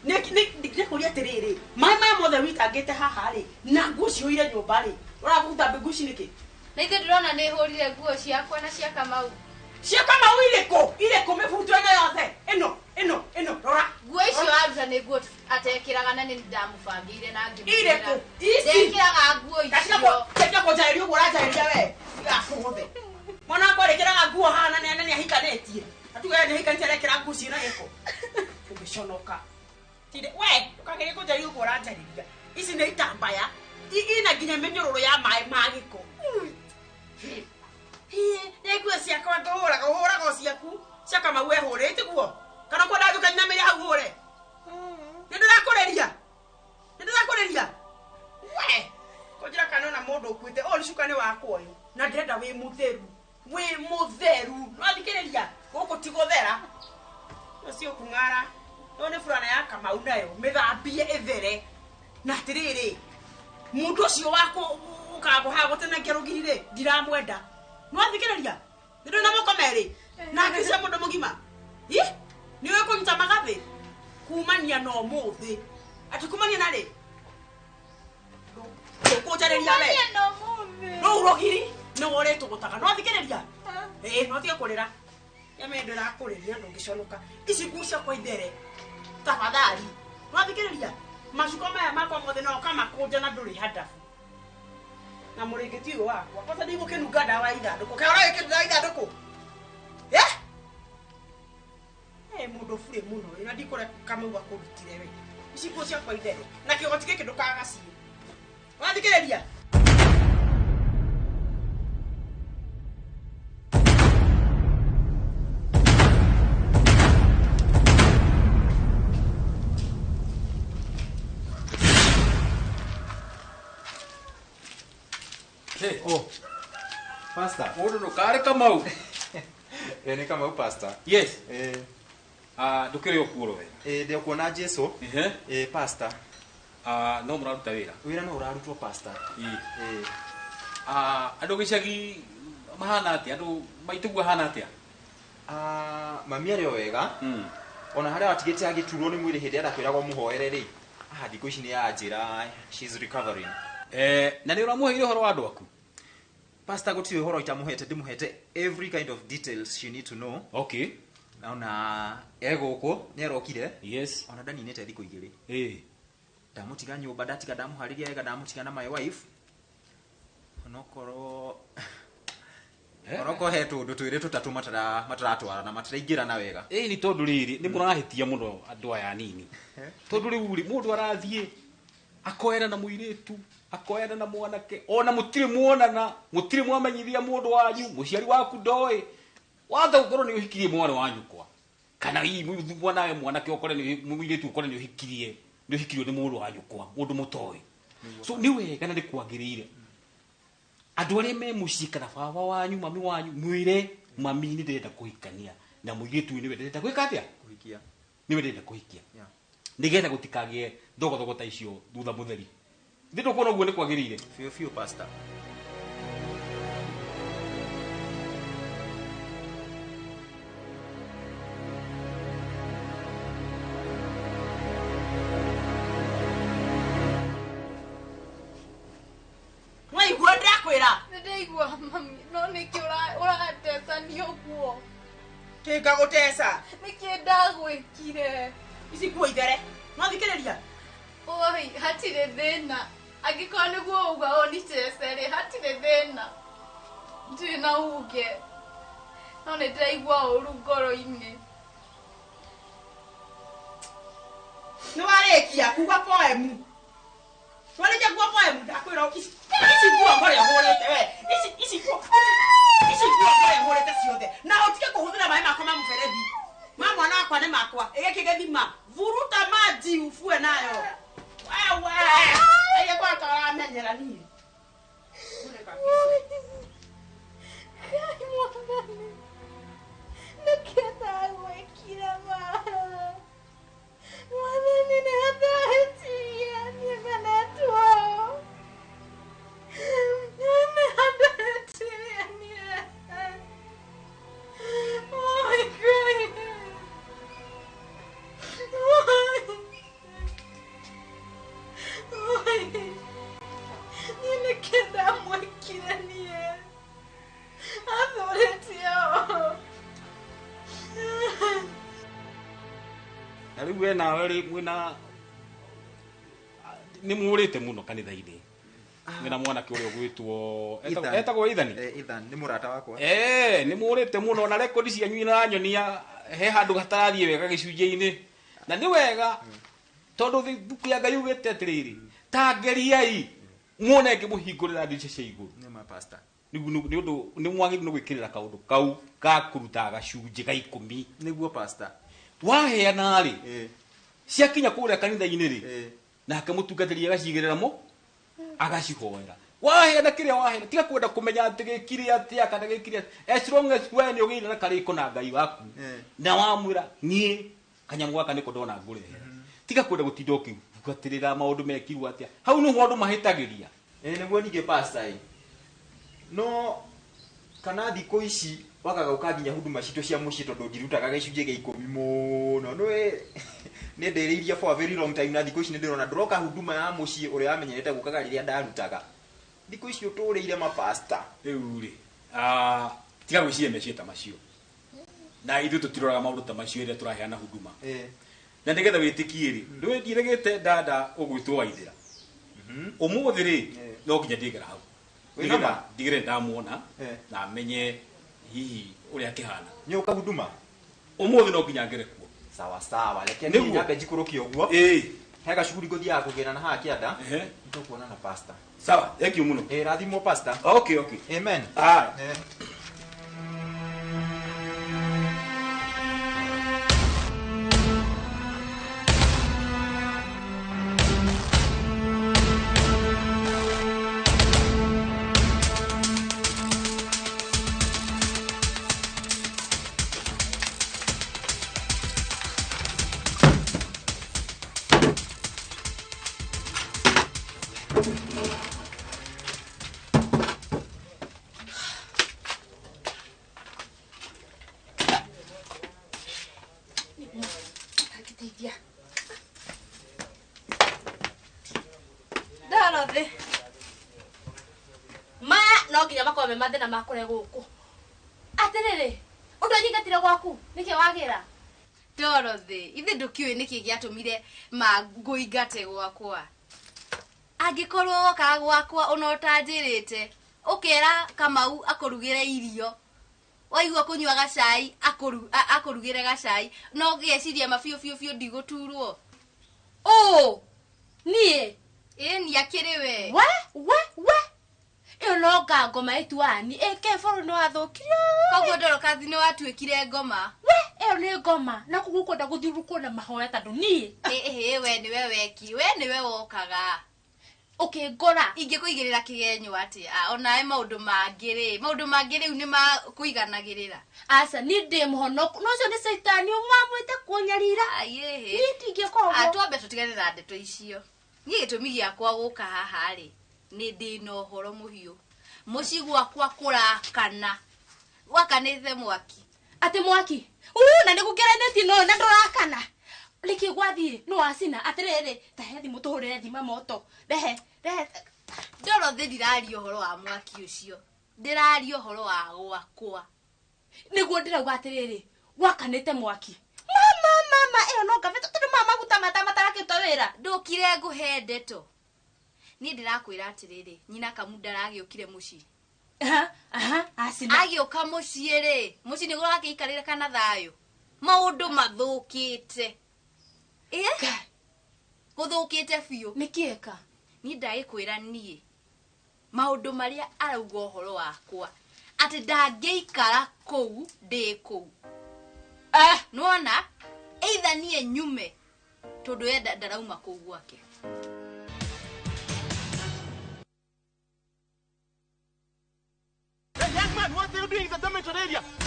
Nĩ kũria atĩrĩrĩ, maĩ maya mothe witangĩte haha rĩ, na nguo cihũire nyũmba rĩ, ũragũthambia nguo ici nĩkĩ? Na ithuĩ ndĩrona nĩ hũrire nguo ciakwa na cia Kamau. Cia Kamau irĩkũ? Irĩkũ mĩbuto ĩno yothe? Ĩno ĩno ĩno rora. Nguo icio aruta nĩ nguo atekĩraga na nĩ ndamũbangĩire na ngĩmũkĩra. Irĩkũ? Ici. Ndekĩraga nguo icio. Tiga kũnjarĩria ũguo ũranjarĩria we. Gakũgũthe. Mwana wakwa arĩkĩraga nguo haha na nĩ ahikanĩtie. Atuge nĩ ahikanĩtie arekĩra nguo ciĩna gĩko. Ũngĩconoka. Tinde we ndũkagerie kũnjarĩria ũguo ũranjarĩria. Ici nĩ itambaya. Ina nginya mĩnyũrũrũ ya maĩ ma gĩko. Nĩ nguo ciakwa ngũhũraga ũhũraga o ciaku. Cia Kamau ehũrĩte guo. Kana kwenda njuke nyinamĩrĩre hau hũre. Nĩ ndĩrakũrĩria. Nĩ ndĩrakũrĩria. We kũnjĩra kana ona mũndũ ũkuĩte ũyũ nĩ cuka nĩ wakwa ũyũ. Na ndĩrenda wĩ mũtheru. Wĩ mũtheru. Nĩwathikĩrĩria gũkũ ti gũthera. Ũcio kũng'ara. No nĩ burana ya Kamau nayo mĩthambie ĩthere. Na atĩrĩrĩ mũndũ ũcio wakũ ũkaga haha gũtenengia rũgiri rĩ ndiramwenda. Nĩwathikĩrĩria? Nĩ ndũrĩ na moko merĩ. Na akiri cia mũndũ mũgima. Ĩ? Nĩ ũĩ kũnyita magathĩ? Kumania na ũmũthĩ. Atĩ kumania na rĩ? Ndũkũnjarĩria we. Kumania na ũmũthĩ. Rũu rũgiri nĩwe ũrĩtũgũtaga. Nĩwathikĩrĩria? Ĩĩ, no tige kũrĩra. Nyame ndĩrakũrĩria ndũngĩconoka. Ici nguo ciakwa ithere. Tafadhali. Nĩwathikĩrĩria? Macuka maya makwa mothe no ũkamakũnja na ndũrĩ handabu. Na mũrĩngĩti ũyũ wakwa. Kwanza ndigũkĩnunga ndawa ya ithandũkũ. Kaĩ ũragĩkĩnunga ndawa ya ithandũkũ? Eh? Mũndũ burĩ mũno. Na ndikũreka Kamau akũrutire we. Ici nguo ciakwa ithere. Na kĩgoti gĩkĩ ndũkagacie. Wathikĩrĩria? Hey. Oh. Pastor. Mũndũ ndũkarĩ Kamau. Nĩ Kamau pastor. Yes. Ndũkĩrĩ okuo we. Ndĩ kuona Jesu. Pastor. No mũraruta wĩra. Wĩra no ũrarutwo pastor. Andũ gĩcagi mahana atĩa? Andũ maitũguo ahana atĩa? Mami arĩ o wega. Ona harĩa watigĩte agĩturwo nĩ mwĩrĩ hĩndĩ ĩrĩa ndakwĩragwo mũhoere rĩ. Thikũ ici nĩ anjĩra she's recovering. Na nĩ ũramũheire ũhoro wa andũ aku? Pastor gũtirĩ ũhoro itamũhete, ndĩmũhete every kind of details she need to know. Okay. Ona egũkũ nĩ arokire. Yes. Ona ndaninĩte thikũ igĩrĩ. Ndamũtiga nyũmba, ndatiga ndamũharĩria wega, ndamũtiga na my wife. Onokorwo he tũndũ twĩrĩ tũtatũ mataratwarana, matiraingĩrana wega. Nĩ tondũ rĩrĩ nĩ mũrahĩtia mũno andũ aya anini. Tondũ rĩu rĩ mũndũ arathiĩ akoera na mũirĩtu, akoera na mwanake, ona mũtirĩ muonana, mũtirĩ mwamenyithia mũndũ wanyu, mũciari waku ndoĩ. Watha gũkorwo nĩ ũhikirie mwana wa nyũkwa. Kana hihi mwanawe mwanake ũkore nĩ mũirĩtu ũkore nĩ ũhikirie, nĩ ũhikirio nĩ mũndũ wa nyũkwa, mũndũ mũtoĩ. So nĩ wega na nĩ kwagĩrĩire. Andũ arĩa me mũciĩ kana baba wanyu, mami wanyu, mwĩre mami nĩ ndĩrenda kũhikania na mũirĩtu ũyũ nĩwe ndĩrenda gwĩka atĩa? Kũhikia. Nĩwe ndĩrenda kũhikia. Nĩgetha gũtikagĩe thogothogo ta icio thutha mũtheri. Thĩ ndũkuona ũguo nĩ kwagĩrĩire? Biũ biũ pastor. Waigua ndĩrakwĩra? Nĩ ndaigua mami, no nĩkĩ ũratecania ũguo? Kĩngagũteca. Nĩkĩ ndagwĩkire? Ici nguo ithere. No thikĩrĩria. Oi, hatirĩ thĩna. Angĩkorwo nĩguo uga ũnitece rĩ, hatirĩ thĩna. Ndirĩ na uge. No nĩ ndĩraigua ũru ngoro-inĩ. Nĩ warĩkia kuga poem. Warĩkia kuga poem ndakwĩra ici nguo ngore ũhũrĩte we. Ici nguo ngore ũhũrĩte ciothe. Na ũtige kũhũthĩra maĩ makwa ma mũberethi. Ma mwana wakwa nĩ makwa. Ĩgĩkĩ gĩthima. Vuruta maji ufue nayo. Wewe. Aye kwa taramenyera niĩ. Ngai mwathani. Nĩkĩ ndagwĩkire ma? Mwathani nĩ andahĩtirie niĩ menetwo. Nĩ andahĩtirie niĩ. Oi, Ngai. Oi. Oi. Niĩ nĩkĩ ndamwĩkire niĩ? Athũrĩtie ũũ. Na rĩu we nawe rĩ mwĩna nĩ mũrĩte mũno kanitha-inĩ. Mwĩna mwanake ũrĩa ũgwĩtwo etagwo Ethan. Ethan nĩ mũrata wakwa. Nĩ mũrĩte mũno na rekondi cianyu iranyonia he handũ hatarathiĩ wega gĩcunjĩ-inĩ. Na nĩ wega tondũ thuku ya Ngai yugĩte atĩrĩrĩ, ta ngeriai muone ngĩmũhingũrĩra ndirica cia igũrũ. Nĩ ma pastor. Nĩ ũndũ nĩ mwagĩrĩirwo nĩ gwĩkĩrĩra kaũndũ kau ga kũruta gacunjĩ ga 10. Nĩguo pastor. Waheana rĩ, ciakinya kũrĩa kanitha-inĩ rĩ, nake mũtungatĩri agacigĩrĩra mo agacihoera. Waheana kĩrĩa waheana, tiga kwenda kũmenya atĩ gĩkire atĩa kana gĩkire atĩa. As long as we nĩ ũgĩire na karĩko na Ngai waku na wamwĩra niĩ kanyamũ gaka nĩko ndona ngũrehera. Tiga kwenda gũtinda ũkĩbuatĩrĩra maũndũ mekirwo atĩa. Hau nĩho andũ mahĩtagĩria. Nĩguo ningĩ pastor ĩ. No kana thikũ ici wagaga gũka nginya huduma citũ cia mũciĩ tondũ ndirutaga gĩcunjĩ gĩa 10 mũno. Nĩũĩ nĩ ndĩrĩirie for a very long time na thikũ ici nĩ ndĩrona ndũroka huduma ya mũciĩ ũrĩa wamenyerete gũkaga rĩrĩa ndarutaga. Thikũ ici ũtũrĩire mapasta. Rĩu rĩ, tiga gwĩciria meciria ta macio. Na ithuĩ tũtiroraga maũndũ ta macio rĩrĩa tũraheana huduma. Na nĩgetha wĩtĩkie rĩ, ndũĩ ndiĩrĩgĩte dada ũgwĩtwo Waithĩra. Ũmũthĩ rĩ, no nginya ndĩgera hau. Wĩna Ndigĩre ndamuona na menye hihi ũrĩa akĩhana. Nĩ ũka huduma? Ũmũthĩ no nginya ngere kuo. Sawa sawa, reke niĩ nyambe njikũrũke ũguo. He gacuguri ngũthiaga kũgĩra na haha kĩanda. Nĩtũkuona na pastor. Sawa, thank you mũno. Rathimwo pastor. Okay, okay. Amen. Aye. Dorothy. Maya no nginya makorwo me mathĩna ma kũrĩa gũkũ. Atĩrĩrĩ, ũndũ anyingatire gwaku nĩkĩ wagĩra? Dorothy, ithe ndũkĩũĩ nĩkĩ gĩatũmire ma ngũingate gwakwa. Angĩkorwo wokaga gwakwa ona ũtanjĩrĩte, ũkera Kamau akũrugĩre irio. Waigua kũnyua gacai, akũrugĩre gacai, no ngeciria ma biũ biũ biũ ndigũturwo. Ũ, niĩ? Ĩĩ ni akĩrĩ we. We, we, we. Ĩyo no nga ngoma ĩtuani, ĩke bũrũri nĩ wathũkirio. Koguo Dorothy nĩ watuĩkire ngoma. We, ĩyo nĩ ngoma, na koguo ũkwenda gũthiũrũrũkwo na mahoya tondũ niĩ. Ĩhĩ, we nĩwe weki, we nĩwe wokaga. Ũkĩngora. Ingĩkũigĩrĩra kĩgenyo atĩa? Onawe maũndũ mangĩ rĩ, maũndũ mangĩ rĩu nĩ makũiganagĩrĩra. Aca, niĩ ndĩ mũhonoku. No ũcio nĩ caitani ũmamwĩte kũnyarira. Aiĩhĩ. Niĩ ndingĩka ũguo. Twambe tũtigane na ndeto icio. Niĩ gĩtũmi gĩakwa gũka haha rĩ, nĩ ndĩ na ũhoro mũhiũ. Mũciĩ gwakwa kũrakana. Gwakanĩte mwaki. Atĩ mwaki? Uu, na nĩgũkeranĩtie no na ndũrakana. Nĩkĩ gwathiĩ? Nĩ wacina. Atĩrĩrĩ, ta he thimũ tũhũrĩre thima moto. Rehe, rehe. Dorothy, ndiraria ũhoro wa mwaki ũcio. Ndĩraria ũhoro wa gwakwa. Nĩguo ndĩrauga atĩrĩrĩ, Gwakanĩte mwaki. Mama mama ĩyo no ngabe tondũ mama maguta matarakĩruta wĩra. Ndũkire ngũhe ndeto. Niĩ ndĩrakwĩra atĩrĩrĩ, nyina Kamunda aragĩũkire mũciĩ. Aha, acina. Agĩũka mũciĩ rĩ, mũciĩ nĩguo ũrakĩikarĩra kana thayũ. Maũndũ mathũkĩte. Ĩ? Gũthũkĩte biũ. Nĩkĩ eka? Niĩ ndagĩkwĩra niĩ. Maũndũ marĩa arauga ũhoro wakwa. Atĩ ndangĩikara kũu ndĩ kũu. Nĩwona? Either niĩ nyume tondũ ye ndarauma kũu gwake.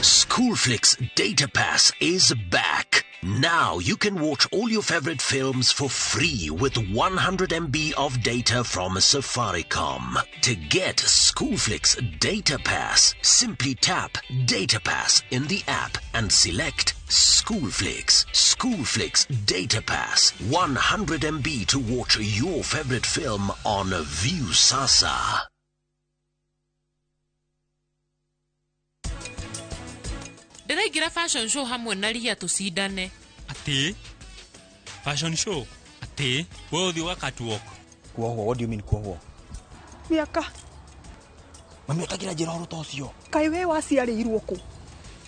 Schoolflix Data Pass is back. Now you can watch all your favorite films for free with 100 MB of data from Safaricom. To get Schoolflix Data Pass, simply tap Data Pass in the app and select Schoolflix. Schoolflix Data Pass, 100 MB to watch your favorite film on Viusasa. Ndĩraingĩra fashion show hamwe na Ria tũcindane. Atĩ? Fashion show? Atĩ? We ũthiĩ wa catwalk. Kuohwo, what do you mean kuohwo? Mĩaka. Mami ũtakĩra njĩra ũhoro ta ũcio. Kaĩ we waciarĩirwo kũ?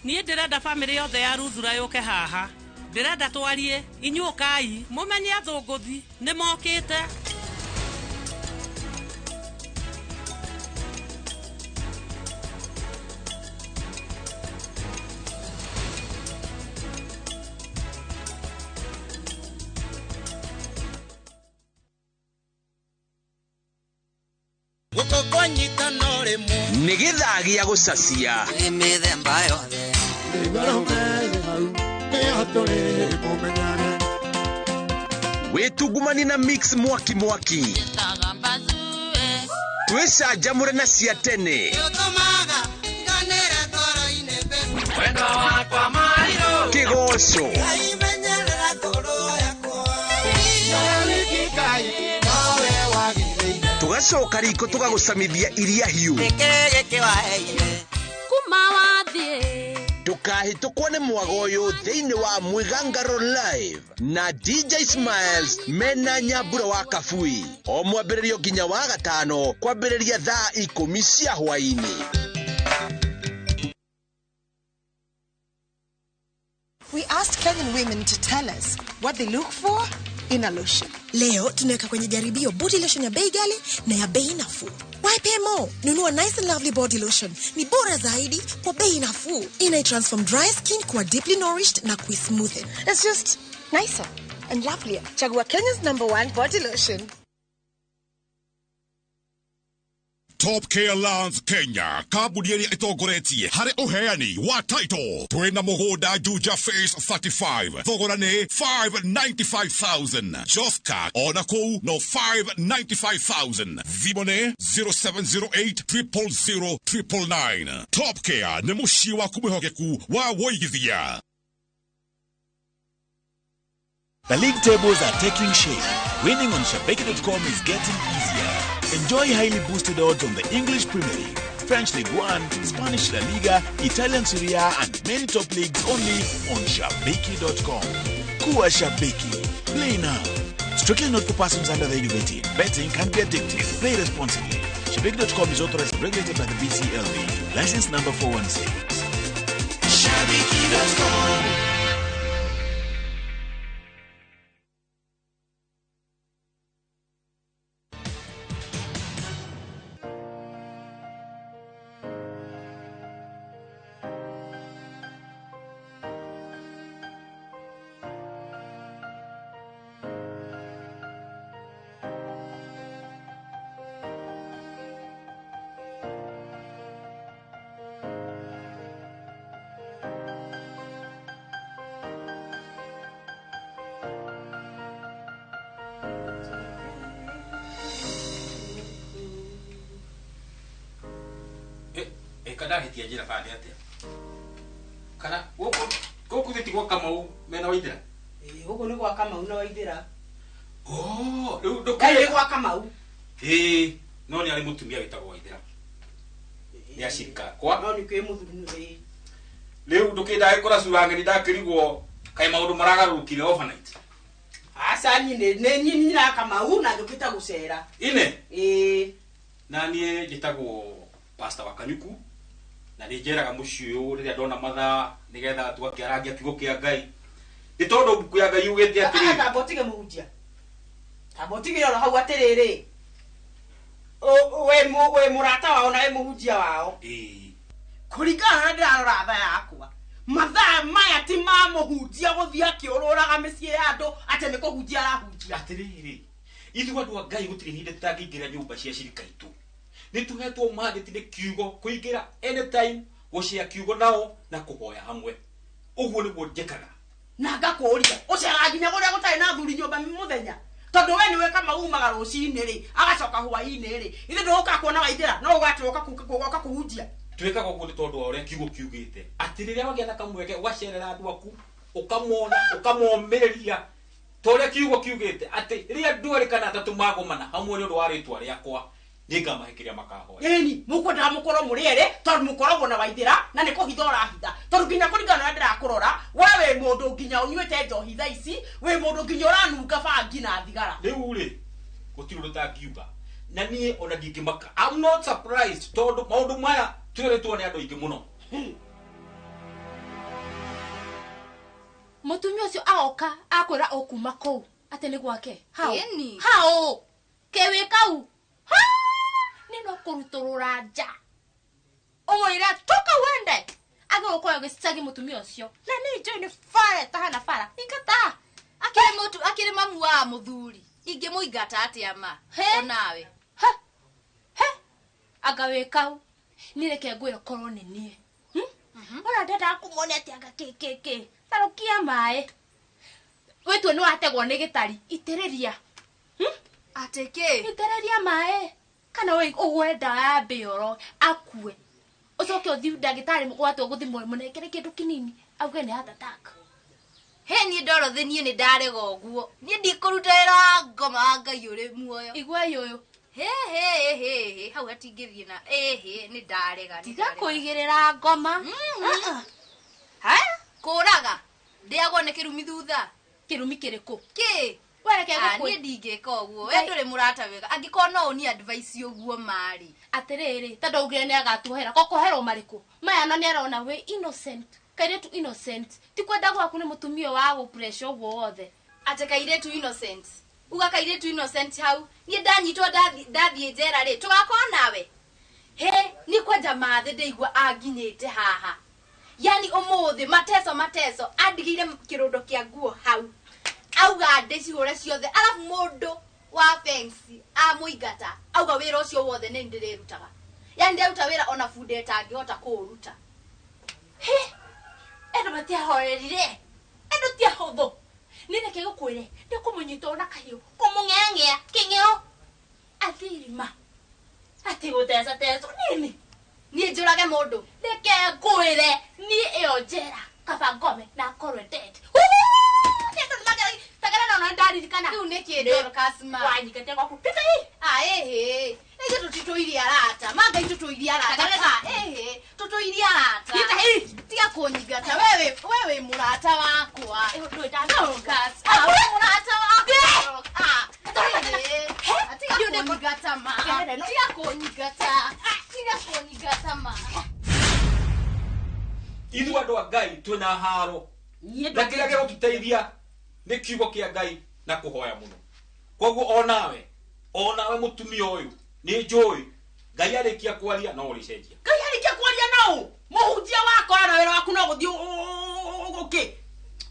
Niĩ ndĩrenda bamĩrĩ yothe ya Ruthura yũke haha. Ndĩrenda twarie, inyuĩ ũkai, mũmenye athũngũthi, nĩ mokĩte. Nĩ gĩthaa gĩa gũcacia. Nĩ mĩthemba yothe. Wĩtungumani na mix mwaki mwaki. Twĩcanjamũre na cia tene. Kĩgoco. Tugacoka riko tugagũcamithia iria hiũ. Kuma wathiĩ. Ndũkahĩtũkwo nĩ mwago ũyũ thĩinĩ wa Mwĩgangaro Live na DJ Smiles mena Nyambura wa Kabui. O mwambĩrĩrio nginya wa gatano kwambĩrĩria thaa 10 cia hwaĩ-inĩ. We asked Kenyan women to tell us what they look for in a lotion. Leo tunaweka kwenye jaribio body lotion ya bei ghali na ya bei nafuu. Why pay more? Nunua Nice and Lovely body lotion. Ni bora zaidi kwa bei nafuu. Ina transform dry skin kwa deeply nourished na kui-smoothen. It's just nicer and lovelier. Chagua Kenya's #1 body lotion. Top Care Lands Kenya, kambuni ĩrĩa ĩtongoretie harĩ ũheani wa title. Twĩna mũgũnda Juja Phase 35, thogora nĩ 595,000. Joska ona kũu no 595,000. Thimũ nĩ 0708 000 999. Top Care nĩ mũciĩ waku mwĩhokeku wa wũigithia. The league tables are taking shape. Winning on Shabiki.com is getting easier. Enjoy highly boosted odds on the English Premier League, French League One, Spanish La Liga, Italian Serie A, and many top leagues only on Shabiki.com. Kuwa Shabiki. Play now. Strictly not for persons under the age of 18. Betting can be addictive. Play responsibly. Shabiki.com is authorized and regulated by the BCLB. License number 416. Shabiki.com. Kadahitia njira bani atia kana guku thi ti gwa Kamau mena Waithira? Ĩĩ guku nĩ gwa Kamau na Waithira. Oh, rĩu ndũkĩrĩ nĩ gwa Kamau. Ĩĩ, no nĩ arĩ mũtumia wĩtagwo Waithira. Nĩ acirika kwa no nĩ kwĩ mũthuri. Rĩu ndũkĩndagĩkora cura ng'eni ndakĩrigwo kaĩ maũndũ maragarũrũkire overnight. Aca niĩ nĩ nyina Kamau na njũkĩte gũcera. Ine? Ĩĩ. Na niĩ njĩtagwo Pastor wa Kanyuku na nĩ njeraga mũciĩ ũyũ rĩrĩa ndona mathaa nĩgetha tũgakĩarangia kiugo kĩa Ngai. Nĩ tondũ mbuku ya Ngai yugĩte atĩrĩrĩ. Tamba ũtige mũhunjia. Tamba ũtige oro hau atĩrĩrĩ. We mũrata wao na we mũhunjia wao. Ĩĩ. Kũringana na ndĩrarora thaa yakwa. Mathaa maya ti ma mũhunjia gũthiĩ akĩũrũraga mĩciĩ ya andũ atĩ nĩ kũhunjia arahunjia. Atĩrĩrĩ, ithuĩ andũ a Ngai gũtirĩ hĩndĩ tũtangĩingĩra nyũmba cia cirika itũ. Nĩ tũhetwo mandate nĩ kiugo kũingĩra anytime gũcea kiugo nao na kũhoya hamwe. Ũguo nĩguo njĩkaga. Na ngakũria, ũceraga nginya kũrĩa gũtarĩ na athuri nyũmba mũthenya. Tondũ we nĩwe Kamau umaga rũcinĩ rĩ, agacoka hwaĩ-inĩ rĩ. Ithe ndũgũka kuona Waithĩra, no ũgatĩ ũgoka kũhunjia. Twĩkaga ũguo nĩ tondũ wa ũrĩa kiugo kiugĩte. Atĩ rĩrĩa wagĩa na kamweke ũgacerera andũ aku, ũkamona, ũkamomĩrĩria. Ta ũrĩa kiugo kiugĩte atĩ rĩrĩa andũ erĩ kana atatũ magomana hamwe nĩ ũndũ wa rĩtwa rĩakwa, nĩngamahe kĩrĩa makahoya. Ĩni, mũkwendaga mũkorwo mũrĩ erĩ tondũ mũkoragwo na Waithĩra na nĩ kũhitha ũrahitha. Tondũ nginya kũringana na ũrĩa ndĩrakũrora, we wĩ mũndũ nginya ũnyuĩte njohi thaa ici, wĩ mũndũ nginya ũranunga bangi na thigara. Rĩu rĩ, gũtirĩ ũndũ ũtangiuga. Na niĩ ona ndingĩmaka. I'm not surprised tondũ maũndũ maya twĩrĩtwo nĩ andũ aingĩ mũno. Mũtumia ũcio aoka akwĩra ũkuma kũu atĩ nĩ gwake. Hau. Ĩni. Hau. Kĩwĩ kau. Nĩ no kũrutũrũra nja. Ũmwĩre toka wende. Agĩgũkorwo agĩcagi mũtumia ũcio. Na nĩ njũĩ nĩ bara ĩtahana bara. Ingata. Akĩrĩ mũtu, akĩrĩ mamu wa mũthuri. Ingĩmũingata atĩa ma? Onawe. He. Anga wĩ kau. Niĩ reke ngwĩre korwo nĩ niĩ. Ona ndendaga kũmuonia atĩ anga kĩ kĩ kĩ. Tharũkia maĩ. Wĩtue nĩ wategwo nĩ gĩtari. Itĩrĩria. Atĩ kĩ? Itĩrĩria maĩ. Kana ũgũre ndawa ya mbĩoro akue. Ũcoke ũthiĩ ndagĩtarĩ mũgwatwo gũthimwo mũnengere kĩndũ kĩnini auge nĩ heart attack. He niĩ Dorothy niĩ nĩ ndarega ũguo. Niĩ ndikũruta wĩra wa ngoma wa Ngai ũrĩ muoyo. Igua ũyũ. He he he he hau hatingĩthiĩ na he nĩ ndarega. Tiga kũigĩrĩra ngoma. Ha? Kũraga. Ndĩagwo nĩ kĩrumi thutha. Kĩrumi kĩrĩkũ? Kĩ? Wereke gũkũ. Niĩ ndingĩka ũguo. We ndũrĩ mũrata wega. Angĩkorwo no ũni advice ũguo marĩ. Atĩrĩrĩ, ta ndaugire nĩ agatuohera. Kokoherwo marĩkũ? Maya no nĩ arona wĩ innocent. Kairĩtu innocent. Ti kwenda gwaku nĩ mũtumia wa gũ pressure ũguo wothe. Atĩ kairĩtu innocent. Uga kairĩtu innocent hau. Niĩ ndanyitwo ndathiĩ njera rĩ, tũgakorwo nawe. He, niĩ kwanja mathĩ ndĩigua anginyĩte haha. Yani ũmũthĩ mateso mateso andigĩire kĩrũndo kĩa nguo hau. Auga ndĩcihũre ciothe arabu mũndũ wa fence amũingata auga wĩra ũcio wothe nĩ ndĩrĩrutaga. Yani ndĩraruta wĩra ona bunda ĩtangĩhota kũũruta. He, andũ matiahorerire. Andũ ti ahũthũ. Niĩ reke ngũkwĩre, ndĩkũmũnyita ona kahiũ, kũmũng'eng'ea kĩng'eo. Athiĩ irima. Atĩ gũteca tecwo nini. Niĩ njũrage mũndũ. Reke ngwĩre, niĩ ĩyo njera kaba ngome na akorwe dead. Tagara na ndaririkana. Rĩu nĩ kĩ Dorcas ma? Wanyingate gwaku. Pita hii. Ah ehe. Ithuĩ tũtitũirie arata. Ma Ngai tũtũirie arata. Ehe. Tũtũirie arata. Pita hii. Tiga kũnyingata. Wewe wewe mũrata wakwa. Dorcas. Ah we mũrata wakwa. Ah. Tiga kũnyingata ma. Tiga kũnyingata. Tiga kũnyingata ma. Ithuĩ andũ a Ngai twĩna haro. Na kĩrĩa gĩgũtũteithia nĩ kiugo kĩa Ngai na kũhoya mũno. Koguo onawe mũtumia ũyũ nĩ njũĩ Ngai arĩkia kwaria no ũrĩcenjia. Ngai arĩkia kwaria na ũ? Mũhunjia wakora na wĩra waku no gũthiĩ ũkĩ.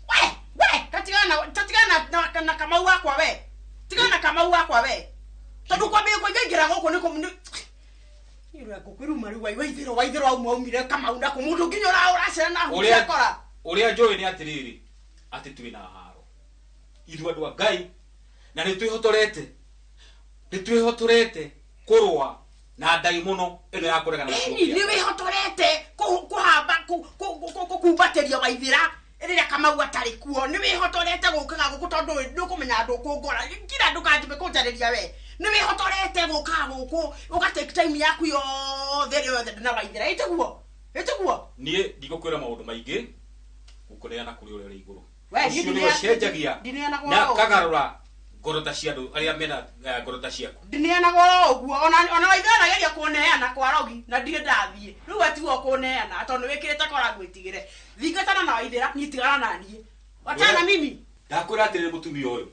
We, we, tatigana na Kamau wakwa we. Tigana na Kamau wakwa we. Tondũ kwambia kũingaingĩra gũkũ nĩ kũ Nĩ ngũkwĩruma rĩu waithĩrwo waithĩrwo auma aumire Kamau na kũ mũndũ nginya ũracera na hunjia kora. Ũrĩa njũĩ nĩ atĩrĩrĩ atĩ twĩna haro. Ithuĩ andũ a Ngai na nĩ twĩhotorete. Nĩ twĩhotorete kũrũa na ndaimono ĩno ya kũregana na kiugo kĩa Nĩ Ngai. wĩhotorete kũhamba kũkumbatĩria Waithĩra rĩrĩa Kamau atarĩ kuo. Nĩ wĩhotorete gũkaga gũkũ tondũ ndũkũmenya ndũkũngora. Ngira ndũkanjĩbe kũnjarĩria we. Nĩ wĩhotorete gũkaga gũkũ ũga take time yaku yothe ĩrĩa yothe na Waithĩra. Ĩtiguo? Ĩtiguo? Niĩ ndigũkwĩra maũndũ maingĩ gũkũneana kũrĩ ũrĩa ũrĩ igũrũ. We, Ũcio nĩwe ũcenjagia ndineanagwo na oro ũguo. akagarũra ngoro ta cia andũ arĩa mena ngoro ta ciaku. Ndineanagwo oro ũguo. Ona waithe anageria kũneana kwa rogi na ndirĩ ndathiĩ. Rĩu we tiwe ũkũneana tondũ nĩwĩkĩrĩte kora ngwĩtigĩre. Thingatana na Waithĩra, niĩ tigana na niĩ. Wachana mimi. Ndakwĩra atĩrĩrĩ mũtumia ũyũ,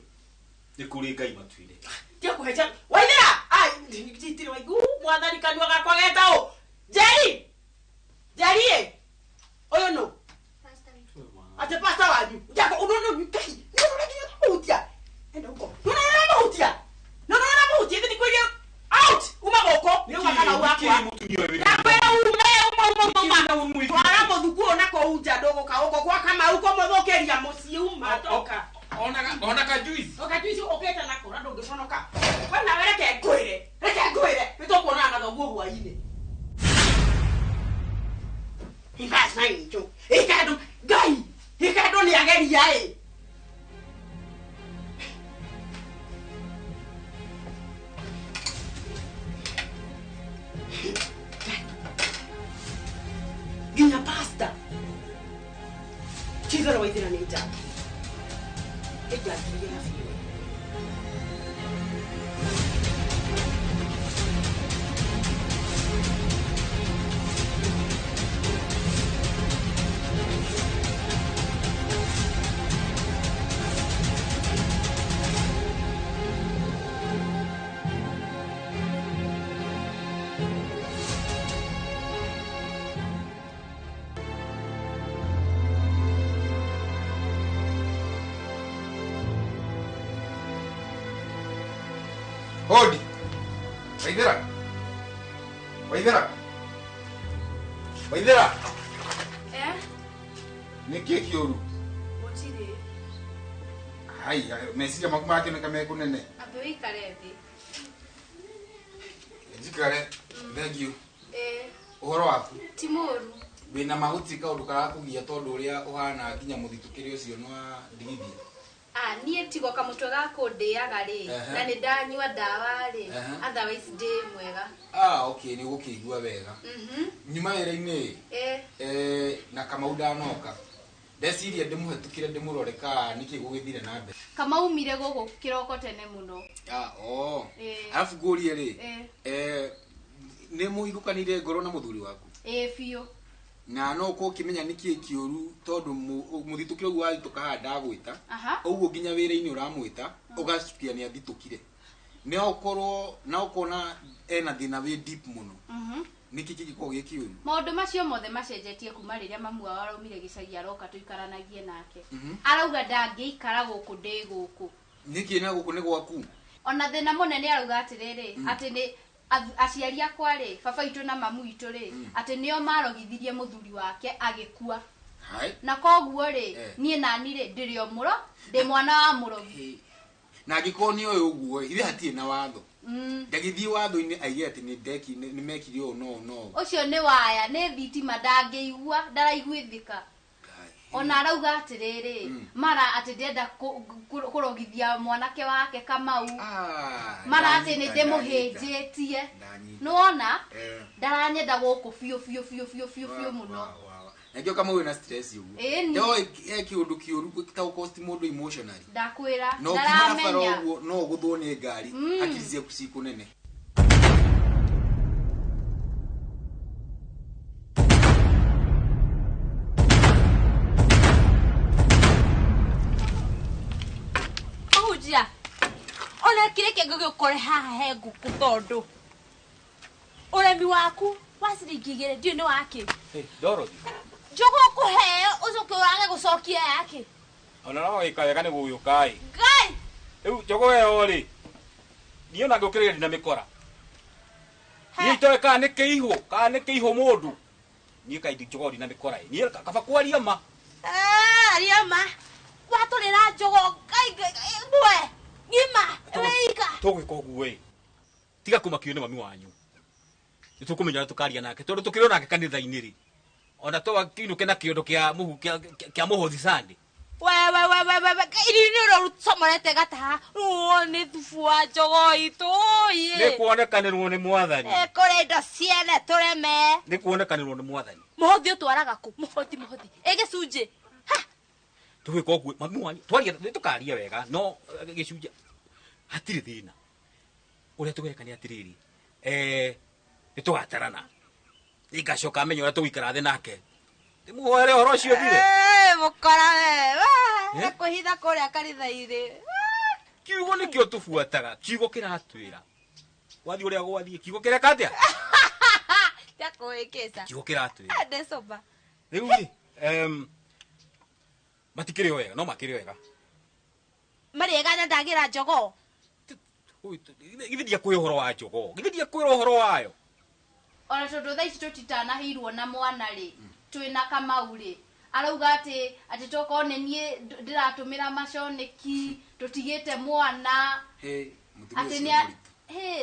nĩ kũrĩ Ngai matu-inĩ. Tiga kũhenja. Waithĩra! Ai, nditirĩ waigu, mwathani kanua gakwa geta ũ. Njeri! Njeri ĩ! Ũyũ nũ? Atĩ pastor wanyu. Njako, ũndũ nũ Ngai. Nĩ ũrĩa nginya ũrahutia. Enda huko. Nĩ ũrĩa ũrahutia. Nĩ ũrĩa ũrahutia. Ithe nĩkwĩrie out. Uma gũkũ. Nĩ uma kana wakwa. Ndakwĩra ume, uma, uma, uma, uma. Twara mũthuku ũyũ na kũu nja ndũgũka gũkũ gwa Kamau kũmũthũkĩria mũciĩ uma toka. Ona ka juice. Oka juice ũkĩte nako na ndũngĩconoka. We nawe reke ngwĩre. Reke ngwĩre. Nĩ tũkuonana na thoguo hwaĩ-inĩ. Ibasa incho. Ikado Ngai. Ikado nĩ ageria ĩ. Nginya pasta. Chigara Waithĩra nĩ njaki. Nĩ njaki ya biũ. Hodi. Waithĩra. Waithĩra. Waithĩra. Eh? Nĩ kĩĩ kĩũru? Gũtirĩ. Hai, meciria maku marakĩoneka me kũnene. Ambe ũikare thĩ. Njikare. Thank you. Eh. Ũhoro waku? Ti mũũru. Wĩna mahuti kaũndũ karakũgia tondũ ũrĩa ũhana nginya mũthitũkĩre ũcio nĩ wa ndigithia. Ah, niĩ tigo kamũtwe gakũndĩaga rĩ na nĩ ndanyua ndawa rĩ, otherwise ndĩ mwega. Ah, okay, nĩ ũgũkĩigua wega. Nyuma wĩra-inĩ na Kamau ndanoka. Ndeciria ndĩmũhetũkĩre ndĩmũrore ka nĩkĩ gũgĩthire na mbere. Kamau umire gũkũ kĩroko tene mũno. Ah, oh. Arabu ngũrie rĩ, nĩ mũhithũkanire ngoro na mũthuri waku? Ĩĩ biũ. Na no ũkorwo ũkĩmenya nĩkĩ kĩũru tondũ mũthitũkĩre ũguo wathitũka haha ndagwĩta, ũguo nginya wĩra-inĩ ũramwĩta, ũgacukia nĩ athitũkire. No ũkorwo na ũkona ena thĩna wĩ deep mũno. Nĩkĩ kĩngĩkorwo gĩ kĩũru? Maũndũ macio mothe macenjetie kuma rĩrĩa mamu wao araumire gĩcagi aroka tũikaranagie nake. Arauga ndangĩikara gũkũ ndĩ gũkũ. Nĩkĩ na gũkũ nĩ gwaku? Ona thĩna mũnene arauga atĩrĩrĩ, atĩ nĩ aciari akwa rĩ, baba witũ na mamu witũ rĩ, atĩ nĩo marogithirie mũthuri wake agĩkua. Na koguo rĩ, niĩ nani rĩ, ndĩrĩ o mũro, ndĩ mwana wa mũrogi. Na angĩkorwo nĩ oĩ ũguo, ithe hatirĩ na watho. Ndagĩthiĩ watho-inĩ aige atĩ nĩ ndeki, nĩ mekire ũũ no no. Ũcio nĩ waya, nĩ thitima ndangĩigua, ndaraiguithĩka. Ona arauga atĩrĩrĩ, mara atĩ ndĩrenda kũrogithia mwanake wake Kamau. Mara atĩ nĩ ndĩmũhĩnjĩtie. Nĩwona? Ndaranyenda gũkũ biũ biũ biũ biũ biũ biũ mũno. Na nĩkĩo Kamau wĩna stress ũguo. Ndoĩ he kĩũndũ kĩũru ta gũcost mũndũ emotionally. Ndakwĩra, No ũkiuma na bara ũguo no ũgũthwo nĩ ngari, hakiri ciaku ci kũnene. Kũhunjia. Ona kĩrĩa kĩngĩgũkore haha he ngũkũ tondũ ũremi waku wa ciringi igĩrĩ ndiũĩ nĩ wakĩ. Dorothy. Njũgũ ũkũheo ũcoke ũrage gũcokia yake. Ona no wĩka wega nĩ gũgĩũka ĩ. Ngai! Rĩu njũgũ ĩyo rĩ, niĩ ona ngĩũkĩrĩria ndina mĩkora. Niĩ itoĩ kana nĩ kĩihũ, kana nĩ kĩihũ mũndũ. Niĩ kaĩ njũgũ ndina mĩkora ĩ. Niĩ kaba kwaria ma. Aria ma. Watũrĩra njũgũ, Ngai, Ngai, mbwe. Ng'ima, wĩika. Tũgwĩka ũguo ĩ. Tiga kũmakio nĩ mami wanyu. Nĩ tũkũmenya ũrĩa tũkaria nake tondũ tũkĩrĩ nake kanitha-inĩ rĩ. Ona to akiinũke na kĩondo kĩa mũhu kĩa mũhothi Sunday. Wewe iri nĩ ũrocomorete gataha rũo nĩ thubu wa njogoo itũ Nĩ kuonekanĩrwo nĩ mwathani. Kũrĩ indo ciene tũreme. Nĩ kuonekanĩrwo nĩ mwathani. Mũhothi ũtwaraga kũ? Mũhothi mũhothi. Ĩ gĩcunjĩ. Tũgwĩka ũguo mami wanyu twaria nĩ tũkaria wega no gĩcunjĩ hatirĩ thĩna. Ũrĩa tũgeka nĩ atĩrĩrĩ nĩ tũgatarana. Nĩngacoka menye ũrĩa tũgũikara thĩ nake. Ndĩmũhoere ũhoro ũcio ũthire. Mũkora we. Nĩ kwĩhitha kũrĩa kanitha-inĩ. Kiugo nĩkĩo tũbuataga. Kiugo kĩratwĩra. Wathiĩ ũrĩa gwathiĩ kiugo kĩreka atĩa? Tia kũhĩkĩca. Kiugo kĩratwĩra. Ndecoba. Rĩu rĩ matikĩrĩ wega no makĩrĩ wega. Marĩega na ndagĩra njogoo. Githĩ ndiakwĩra ũhoro wa njogoo. Githĩ ndiakwĩra ũhoro wayo. Ona tondũ thaa ici tũtitanaheirwo na mwana rĩ twĩna Kamau rĩ arauga atĩ atĩ tokorwo nĩ niĩ ndĩratũmĩra maconeki tũtigĩte mwana atĩ nĩ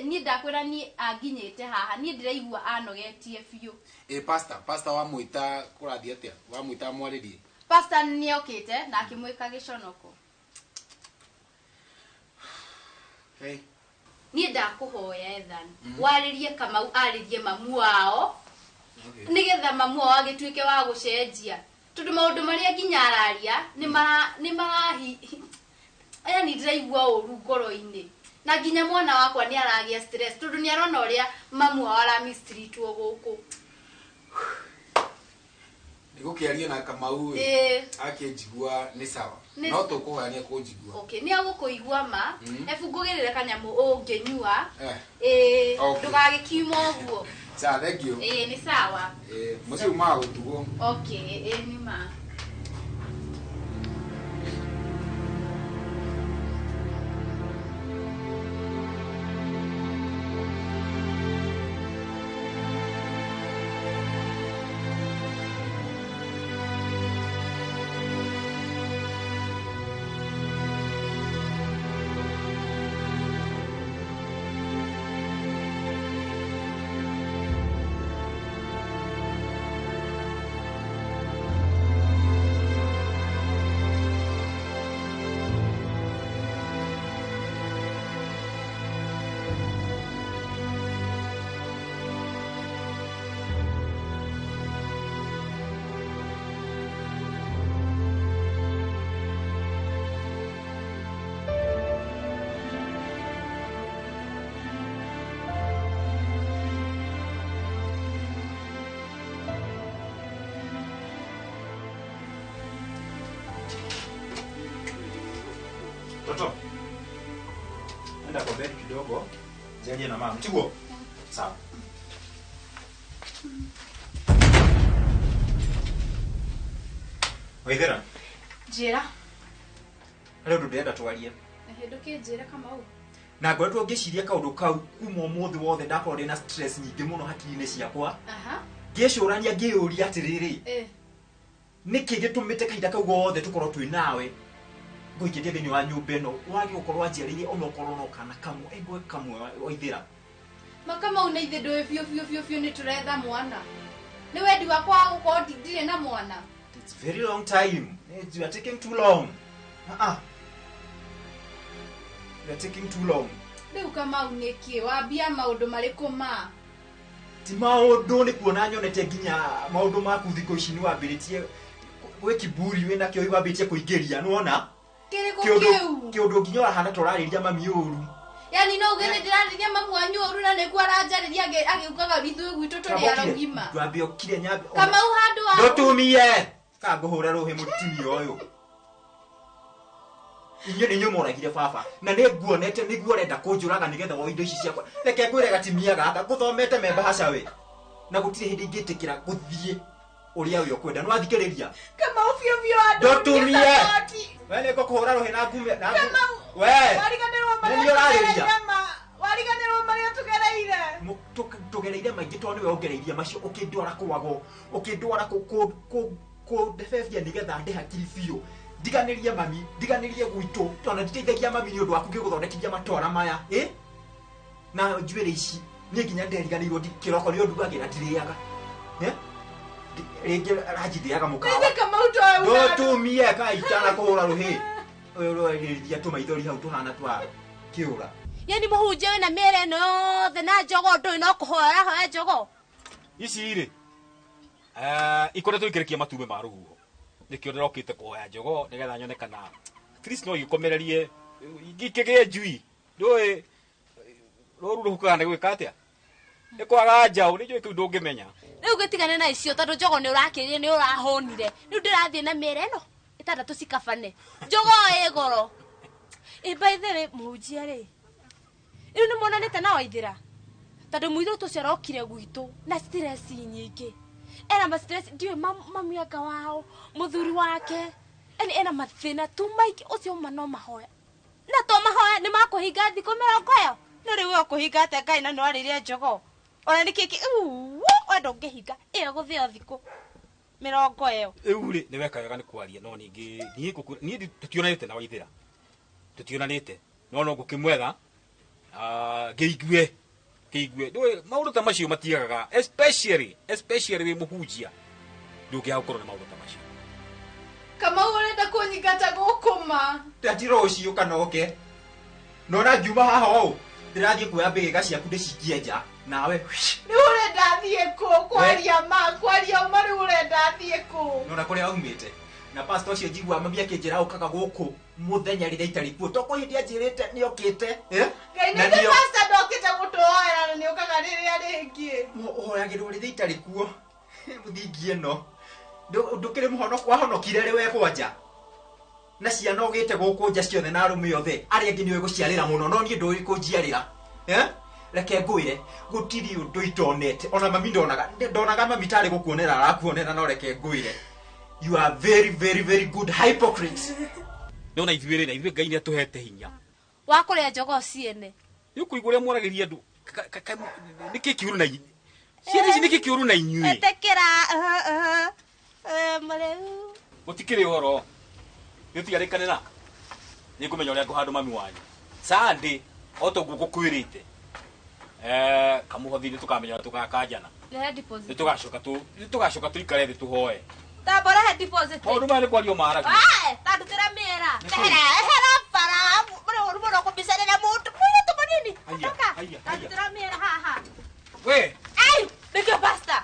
niĩ ndakwĩra niĩ anginyĩte haha niĩ ndĩraigua anogetie biũ. Pastor wamwĩta kũrathiĩ atĩa? Wamwĩta mwarĩrie? Pastor nĩokĩte na akĩmwĩka gĩconoko. Niĩ ndakũhoya Ethan warĩrie Kamau arĩrie mamu wao nĩgetha mamu wao agĩtuĩke wa gũcenjia tondũ maũndũ marĩa nginya araria nĩ marahi yani ndĩraigua ũru ngoro-inĩ na nginya mwana wakwa nĩ aragĩa stress tondũ nĩ arona ũrĩa mamu wao aramistreatwo gũkũ. Nĩgũkĩaria na Kamau ĩ akĩnjigua nĩ sawa no tũkũhoya nĩ ekũnjigua. Okay, nĩ agũkũigua ma ebu ngũgĩrĩre kanyamũ ũngĩnyua ndũgagĩkiuma ũguo. Sawa, thank you. Nĩ sawa. Mũciĩ umaga gũtugwo. Okay, nĩ ma. Toto. Enda kwa bed kidogo. Jalie na mama. Tiguo. Sawa. Waithera. Njĩra. Rĩu ndũndĩrenda twarie. Ndũkĩnjĩre Kamau. Na ngoretwo ngĩciria kaũndũ kau kuma ũmũthĩ wothe ndakorwo ndĩna stress nyingĩ mũno hakiri-inĩ ciakwa. Ngĩcũrania ngĩyũria atĩrĩrĩ. Nĩkĩ gĩtũmĩte kahinda kau gothe tũkorwo twĩ nawe ngũikĩtie thĩinĩ wa nyũmba ĩno wage gũkorwo wanjiarĩirie onokorwo no kana kamwe engwe kamwe waithĩra. Makamau nĩ ithe ndũĩ biũ biũ biũ biũ nĩ tũretha mwana. Nĩ wendi wakwa wa gũkorwo ndirĩ na mwana. It's very long time. You are taking too long. You are taking too long. Rĩu Kamau nĩkĩ wambia maũndũ marĩkũ ma? Ti maũndũ nĩ kuona nyonete nginya maũndũ maku thikũ ici nĩ wambĩrĩtie gwĩ kiburi wĩna kĩo wambĩrĩtie kũingĩria nĩwona? Kĩrĩkũ kĩu? Kĩũndũ nginya ũrahana ta ũrarĩria mami ũru. Yani no ũgĩ nĩ ndĩrarĩria mamu wanyu ũru na nĩguo aranjarĩria agĩũkaga ithuĩ gwitũ tũrĩ arogima. Ndwambe ũkire nyambe. Kamau handũ wa. Ndũtumie. Ka ngũhũra rũhĩ mũtumia ũyũ. Inyuĩ nĩ inyuĩ moragire baba na nĩ nguonete nĩguo ũrenda kũnjũraga nĩgetha woe indo ici ciakwa. Reke ngwĩre gatimia gaka ngũthomete memba haca we. Na gũtirĩ hĩndĩ ingĩtĩkĩra gũthiĩ ũrĩa we ũkwenda. Nĩ wathikĩrĩria? Kamau biũ biũ andũ. Ndũtumie. We nĩ ngũkũhũra rũhĩ na ngume na we. Wariganĩrwo marĩa tũgereire ma. Wariganĩrwo marĩa tũgereire. Tũgereire maingĩ tondũ nĩwe ũngereirie macio ũkĩndwara kwagwo ũkĩndwara kũndebebia nĩgetha ndĩ hakiri biũ. Ndiganĩrie mami, ndiganĩrie gwitũ tondũ nditeithagia mami nĩ ũndũ waku ngĩgũthondekithia matwara maya Na njuĩrĩ ici niĩ nginya nderiganĩirwo kĩroko nĩ ũndugagĩra ndirĩaga. Rĩngĩ aranjithĩaga mũkawa. Ithe Kamau to we uga. Ndũtumie kaitana kũhũra rũhĩ. Ũyũ ũragĩrĩria tũmaithori hau tũhana twa kĩũra. Yani mũhunjia wĩna mĩere ĩno yothe na njogo ndũĩ no kũhoya ũrahoya njogo. Ici rĩ ikoretwo ikĩrekia matumbĩ ma rũhuho. Nĩkĩo ndĩrokĩte kũhoya njogo nĩgetha nyone kana at least no igĩkomererie ingĩkĩgĩe njui. Ndũĩ rũru rũhukaga nĩ gwĩka atĩa? Nĩ kwaga njaũ nĩ njũĩ kĩu ndũngĩmenya. Rĩu gĩtigane na icio tondũ njogo nĩ ũrakĩrire nĩ ũrahũnire. Rĩu ndĩrathiĩ na mĩere ĩno ĩtandatũ cikabane. Njogo ĩ goro. Ĩ by the way mũhunjia rĩ, rĩu nĩ monanĩte na Waithĩra? Tondũ mũirĩtu ũcio arokire gwitũ na stress nyingĩ. Ena ma stress ndiũĩ mami anga wao, mũthuri wake. Yaani ena mathĩna tu maingĩ ũcio ma no mahoya. Na to mahoya nĩ makũhinga thikũ mĩrongo ĩyo. No rĩu we ũkũhinga atĩa Ngai na nĩ warĩire njogo? Ona nĩkĩ kĩ we ndũngĩhinga ĩyo gũthĩo thikũ mĩrongo ĩyo. Rĩu rĩ nĩ weka wega nĩ kwaria no ningĩ niĩ niĩ tũtionanĩte na Waithĩra. Tũtionanĩte no no ngũkĩmwetha ngĩigue ngĩigue ndũĩ maũndũ ta macio matiagaga especially wĩ mũhunjia ndũngĩaga gũkorwo na maũndũ ta macio. Kamau ũrenda kũnyingata gũkũ ma. Ndati rũciũ kana ũke. No na ngiuma haha ũũ ndĩrathiĩ kuoya mbĩgĩka ciaku ndĩcikie nja nawe. Rĩu ũrenda thiĩ kũ kwaria ma kwaria ma rĩu ũrenda thiĩ kũ? Nona kũrĩa aumĩte. Na pastor ũcio njiguaga mami akĩnjĩra ũkaga gũkũ mũthenya rĩrĩa itarĩ kuo. To kwĩ hĩndĩ anjĩrĩte nĩ okĩte. Ngai nĩ pastor ndokĩte gũtũhoera na nĩ ũkaga rĩrĩa rĩngĩ. Ũhoyagĩrwo rĩrĩa itarĩ kuo. Mũthingi ĩno. Ndũkĩrĩ mũhonoku wahonokire rĩ we kwanja. Na ciana ũgĩte gũkũ nja ciothe na arũme othe arĩa angĩ nĩũĩ gũciarĩra mũno no niĩ ndũĩ kũnjiarĩra. Reke ngwĩre gũtirĩ ũndũ itonete ona mami ndonaga ndonaga mami tarĩ gũkuonera arakuonera no reke ngwĩre you are very very very good hypocrite. No na ithuĩ rĩ na ithuĩ Ngai nĩ atũhete hinya wa kũrĩa njogo ciene. Nĩ ũkũigua ũrĩa mwaragĩria andũ nĩkĩ kĩũru na ciana ici nĩkĩ kĩũru na inyuĩ. Ĩtĩkĩra mũrĩu. Gũtikĩrĩ ũhoro nĩ ũtigarĩkanĩra nĩ ngũmenya ũrĩa ngũhandũ mami wanyu Sunday o toguo ngũkwĩrĩte kamũhothi nĩ tũkamenya ũrĩa tũgakanjana. Nĩ tũgacoka tũikare thĩ tũhoe. Tamba ũrehe deposit. Maũndũ maya nĩ kwario maragia. Ta ndutĩra mĩera. Ehera bara mũrũ mũno kũmbicanĩra mũndũ mũirĩtu mũnini. Ta ndutĩra mĩera haha. We. Ai, nĩkĩo pastor.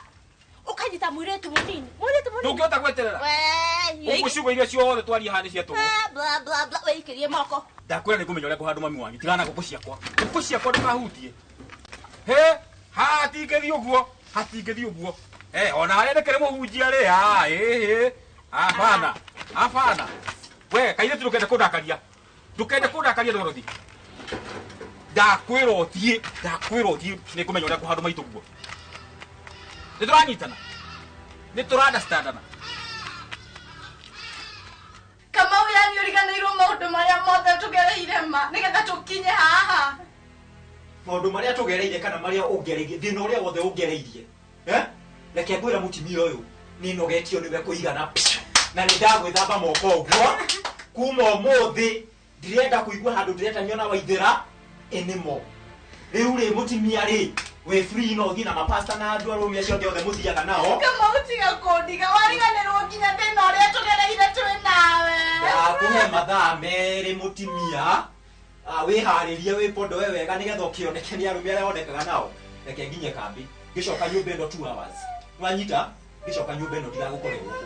Ũkanyita mũirĩtu mũnini. Mũirĩtu mũnini. Ndũngĩhota gweterera. We. Ũguo ciugo iria ciothe twaria haha nĩ cia tũhũ. Bla bla bla wĩikĩrie moko. Ndakwĩra nĩ ngũmenya ũrĩa ngũhandũ mami wanyu. Tigana na ngũkũ ciakwa. Ngũkũ ciakwa ndũkahutie. He, hatingĩthiĩ ũguo. Hatingĩthiĩ ũguo. Ona harĩa ndĩkĩrĩ mũhunjia rĩ, ĩhĩ. Abana. Abana. We, kairĩtu ndũkende kũndakaria. Ndũkende kũndakaria Dorothy. Ndakwĩra ũthiĩ, ndakwĩra ũthiĩ nĩ ngũmenya ũrĩa ngũhandũ maitũ guo. Nĩ tũranyitana. Nĩ tũra-understandana. Kamau yani ũriganĩirwo maũndũ marĩa mothe tũgereire ma nĩgetha tũkinye haha. Maũndũ marĩa tũgereire kana marĩa ũngereirie, thĩna ũrĩa wothe ũngereirie. Reke ngwĩre mũtumia ũyũ nĩ nogetio nĩwe kũigana na nĩ ndagwĩthamba moko ũguo kuma ũmũthĩ ndirenda kũigua handũ ndĩretanio na Waithĩra anymore. Rĩu rĩ mũtumia rĩ wĩ free no ũthiĩ na mapasta na andũ arũme acio angĩ othe mũthiaga nao. Kamau tiga kũndiga wariganĩrwo nginya thĩna ũrĩa tũgereire twĩ nawe. Ndakũhe mathaa merĩ mũtumia wĩharĩrie wĩpondoe wega nĩgetha ũkĩoneke nĩ arũme arĩa wonekaga nao. Reke nginye kambi ngĩcoka nyũmba ĩno 2 hours. Wanyita ngĩcoka nyũmba ĩno ndigagũkore gũkũ.